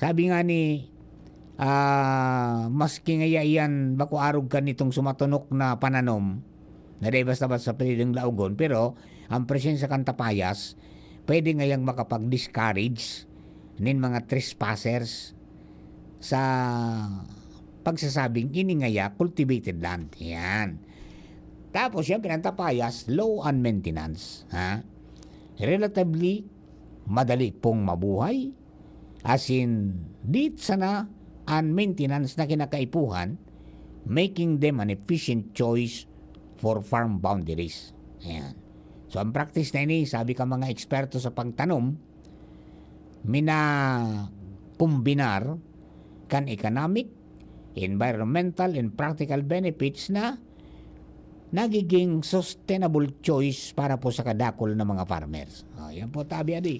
Sabi nga ni, ah, maski ngaya iyan bako arog kan nitong sumatunok na pananom, na dai basta-basta pwedeng laogon, pero ang presensya kan tapayas, pwede ngayang makapag-discourage nin mga trespassers sa pagsasabing ini ngaya cultivated land. Yan. Tapos, siyempre, ang tapayas, low on maintenance. Ha? Relatively, madali pong mabuhay. As in, dit sana an maintenance na kinakaipuhan, making them an efficient choice for farm boundaries. Ayan. So, ang practice na ini, sabi ka mga eksperto sa pagtanom, minakombinar kan economic, environmental, and practical benefits na nagiging sustainable choice para po sa kadakul na mga farmers. Oh, yan po, tabi adi.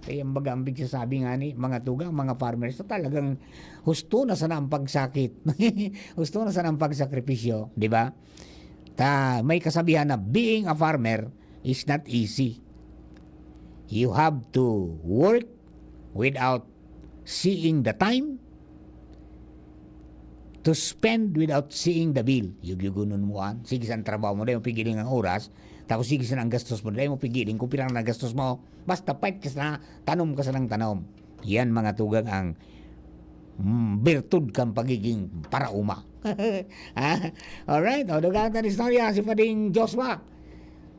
Kaya ang baga, ang bigsasabi nga ni mga tugang, mga farmers na talagang husto na sana ang pagsakit. Husto na sana ang pagsakripisyo, di ba? Ta, may kasabihan na being a farmer is not easy. You have to work without seeing the time, to spend without seeing the bill. Yugyugunon mo an. Sige sa trabaho mo, dai mo pigiling ang oras. Tapos sige sa ang gastos mo, dai mo pigiling kung pirang nagastos mo. Basta pait ka sa tanom ka sa nang tanom. Yan mga tugang ang mm, birtud kan pagiging paraoma. Ha? Alright, o, dugang tan istorya si Pading Joshua.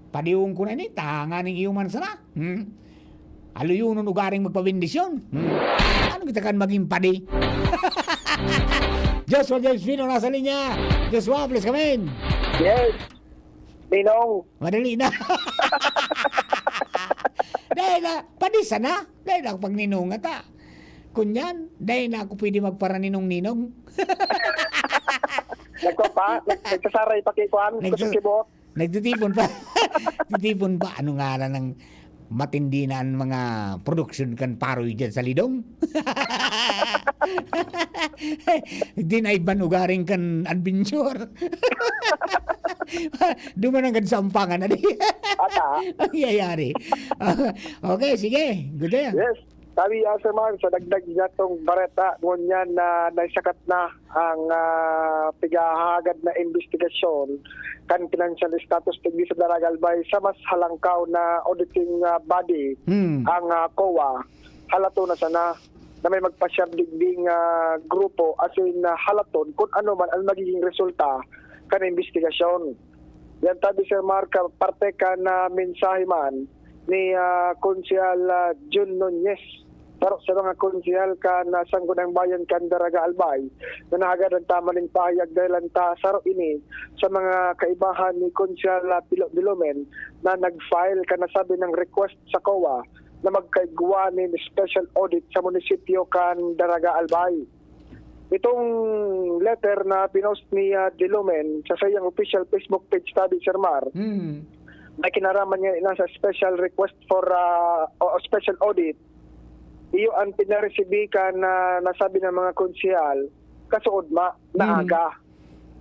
Padiwon ko na ini, tanganing iyo man sana. Hmm? Aluyonon ugaring magpabendisyon. Hmm? Ano kita kan maging padi? Joshua James Pino nasa linya. Joshua, please come in. Yes. Ninong. Madali na. Dai na, padi sana. Dai na ako pagninunga ta. Kunyan, dai na ako pwede magparaninong-ninong. Nagpa, nag- nagsasaray pa kay Kuan, Nagsa- kusog kibot. Nagtitipon pa. Titipon pa. Ano nga na ng matindi na ang mga production kan Paroy dyan sa Lidong? Di na iban ugaring kan adventure. Duman hanggang sa ampangan na di. Ata. Ang yayari. Okay, sige. Good day. Yes. Sabi ya, Sir Mar, sa dagdag niya tong bareta, ngunyan na naisakat na ang ah, pigahagad na investigasyon kan financial status digdi sa Daraga Albay sa mas halangkaw na auditing ah, body, Hmm. ang ah, COA. Halaton na sana na may magpasyar digding ah, grupo, as in ah, halaton kung ano man ang magiging resulta kan investigasyon. Yan tabi, Sir Mark, ah, parte kan ah, mensahe man ni ah, Konsehal ah, Jun Nunez, saro sa mga konsehal kan ah, Sangguniang Bayan kan Daraga Albay, na nahagadan ta man nin pahayag dahil ta saro ini sa mga kaibahan ni Konsehal ah, Pilo Dilumen na nag-file kan nasabi nang request sa COA na magkaigwa nin special audit sa munisipyo kan Daraga Albay. Itong letter na pinost ni ah, Dilumen sa saiyang official Facebook page tabi, Sir Mar, Hmm. may kinaraman niya na sa special request for ah, o special audit. Iyo ang pinaresibi kan ah, nasabi ng mga konsehal kasuodma na Mhm. aga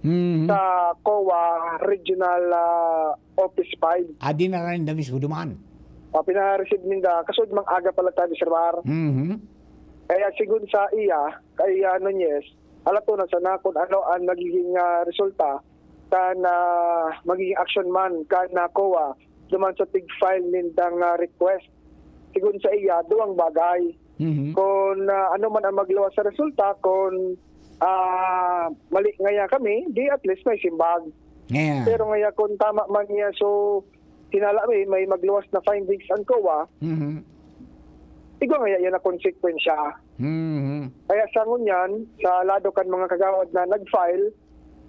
Hmm. sa COA Regional ah, Office five. Adi na rin na mismo dumaan. Uh, pinareceive ninda kasuodmang aga pala tabi, Sir Mar. Mhm. Kaya sigun sa iya, kay ah, Nunez, halaton na sana kung ano ang magiging ah, resulta kan ah, magiging action man kan ah, COA duman sa pig-file nindang ah, request. Sigun sa iya, duwang bagay. Mhm. Kung ah, ano man ang magluwas sa resulta, kung ah, mali ngaya kami, di at least may simbag. Yeah. Pero ngaya kung tama man niya, so hinala mi, may magluwas na findings ang COA, Mhm. igwa ngaya yan na konsekwensya. Mhm. Kaya sa ngunyan, sa lado kan mga kagawad na nag-file,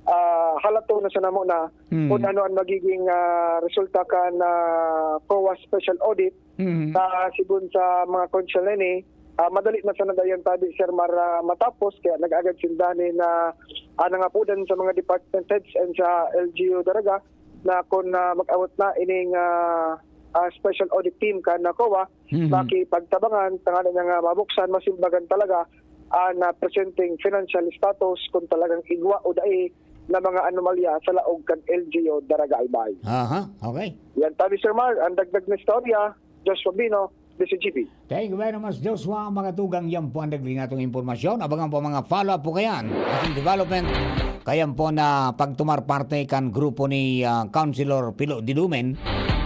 ah, halaton na sa namo na Mhm. kung ano ang magiging ah, resulta kan ah, COA special audit. Mhm. Sa sigun sa mga konsehal na ini, ah, madali na sana dayon tabi, Sir Mar, ah, matapos, kaya nag-agad sinda ni na ah, nangapodan sa mga department heads and sa L G U Daraga na kung ah, mag-abot na ining ah, ah, special audit team kan ah, COA, Mhm. makipagtabangan, tanganing nga mabuksan, masimbagan talaga ang ah, presenting financial status kung talagang igwa o dai na mga anomalya sa laog kan L G U Daraga Albay. Aha, okay. Yan tabi, Sir Mar, ang dagdag na istorya, Joshua Bino, D C G B. Thank you very much, Joshua. Mga tugang, yan po ang nagli natong impormasyon. Abangan po mga follow-up po kayan. Ating development, kayan po na pagtumar parte kan grupo ni, ah, Councilor Pilo Dilumen,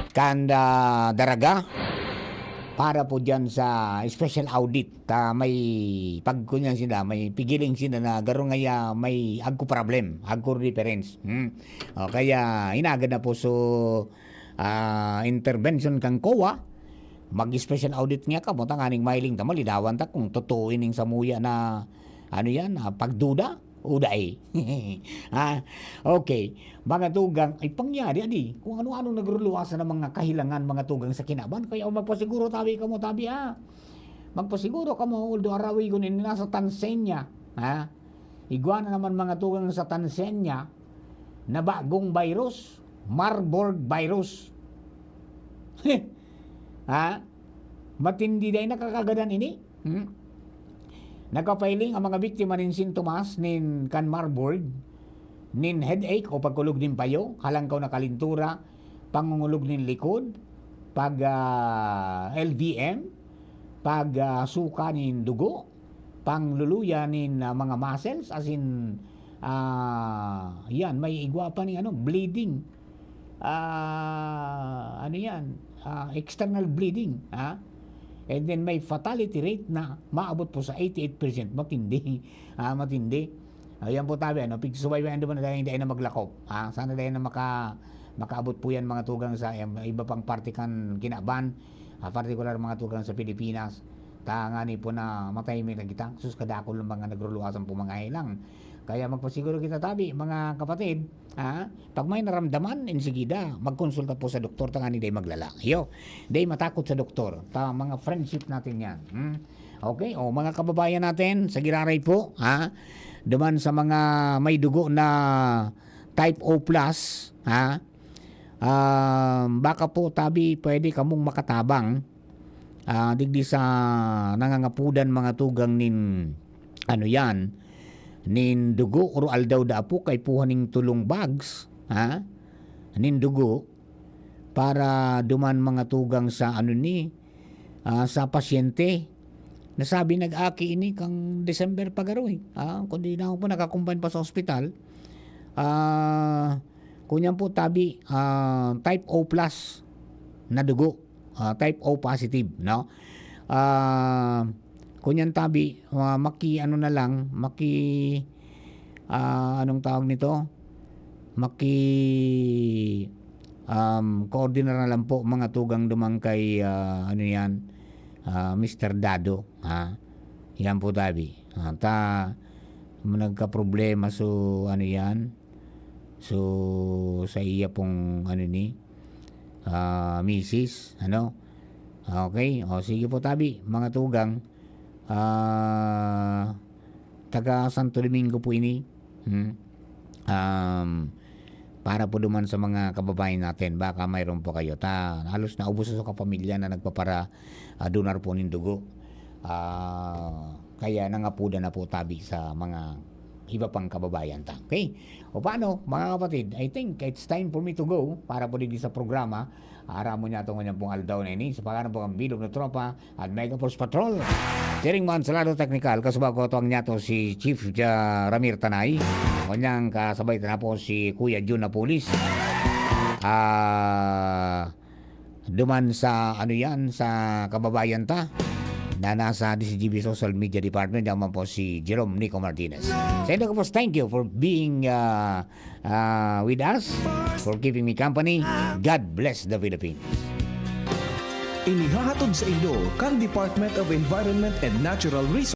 kan, ah, Daraga, para po dyan sa special audit. Ta may pagkunyan sila, may pigiling sila na garo ngaya may agko problem, agko reference. Hmm. O kaya, inagad na po so, ah, intervention kan COA, mag-special audit nga kamo, tanganing mahiling ta, malinawan ta kung totoo ining samuya na, ano yan, ah, pagduda o dai. Ah, okay. Mga tugang, ay pangyari, adi, kung ano-ano nagruluwasan ng mga kahilangan, mga tugang sa kinaban, kaya magpasiguro tabi kamo, tabi, ah. Magpasiguro kamo, although arawigon ini nasa Tanzania, ha? Igwa na naman, mga tugang, sa Tanzania na bagong virus, Marburg virus. Ha? Matindi dai nakakagadan ini. Hmm? Nagpapailing ang mga biktima nin sintomas nin kan Marburg, nin headache o pagkulog nin payo, halangkaw na kalintura, pangungulog nin likod, pag, ah, L V M, pag, ah, suka nin dugo, pangluluya nin, ah, mga muscles, as in, ah, yan, may igwa pa ni ano, bleeding. Ah, ano yan? Ah, external bleeding, ha? And then may fatality rate na maabot po sa eighty-eight percent. Matindi. Ah, matindi. Ayan po tabi, ano, pigsubaybayan naman na dahil hindi na maglakop. Ah, sana dahil na maka-, makaabot po yan mga tugang sa, em, iba pang parte kan kinaban, ah, partikular mga tugang sa Pilipinas. Tangani po na matahimik na kita. Sus, kadakol ng mga nagruluwasan po mga helang. Kaya magpasiguro kita tabi, mga kapatid, ha? Pag may naramdaman, ensigida, magkonsulta po sa doktor, tangani dai maglala. Yo, dai matakot sa doktor. Ta, mga friendship natin yan. Hmm? Okay? O, mga kababayan natin, sa Giraray po, ha? Duman sa mga may dugo na type O plus, ha? Ah, baka po, tabi, pwede kamong makatabang, ah, digdi sa nangangapudan mga tugang nin, ano yan, nin dugo, oro aldaw da apo, kaipuhan ning tulong bags, ha? Nin dugo, para duman mga tugang sa, ano ni, ah, sa pasyente. Nasabi nag-aki ini kan December pa garo, eh. Ah, kundi na ako po nakakumbine pa sa ospital. Ah, kunyan po tabi, ah, type O plus na dugo. Ah, type O positive, no? Ah, kunyan tabi, ah, maki-ano na lang, maki-, ah, anong tawag nito? Maki-, um, coordinar na lang po mga tugang duman kay, ah, ano yan, ah, Mister Dado, ha? Yan po tabi. Ah, ta, nagkaproblema so, ano yan? So, sa iya pong, ano ni, ah, misis, ano? Okay, o sige po tabi, mga tugang. Ah, taga Santo Domingo po ini. Hmm. Um, para po duman sa mga kababayan natin, baka mayroon po kayo. Ta, halos naubos sa kapamilya na nagpapara, ah, donar po nin dugo. Ah, kaya nangapuda na po tabi sa mga iba pang kababayan ta. Okay? O paano, mga kapatid, I think it's time for me to go para po digdi sa programa. Aram mo niya itong kanyang pong aldaw na ini. Sa pangalan po ng Bilog na Tropa at Mega Force Patrol. Siring man sa lado teknikal, kasubag ko ito ang niyato si Chief Ja-, Ramir Tanay. Kanyang kasabay na po si Kuya Jun Napolis. Ah, duman sa, ano yan, sa kababayan ta na nasa D C G B Social Media Department, yan man po si Jerome Nico Martinez. Sa inyo po, thank you for being, ah, ah, with us, for keeping me company. God bless the Philippines. Inihahatod sa inyo kan Department of Environment and Natural Resources.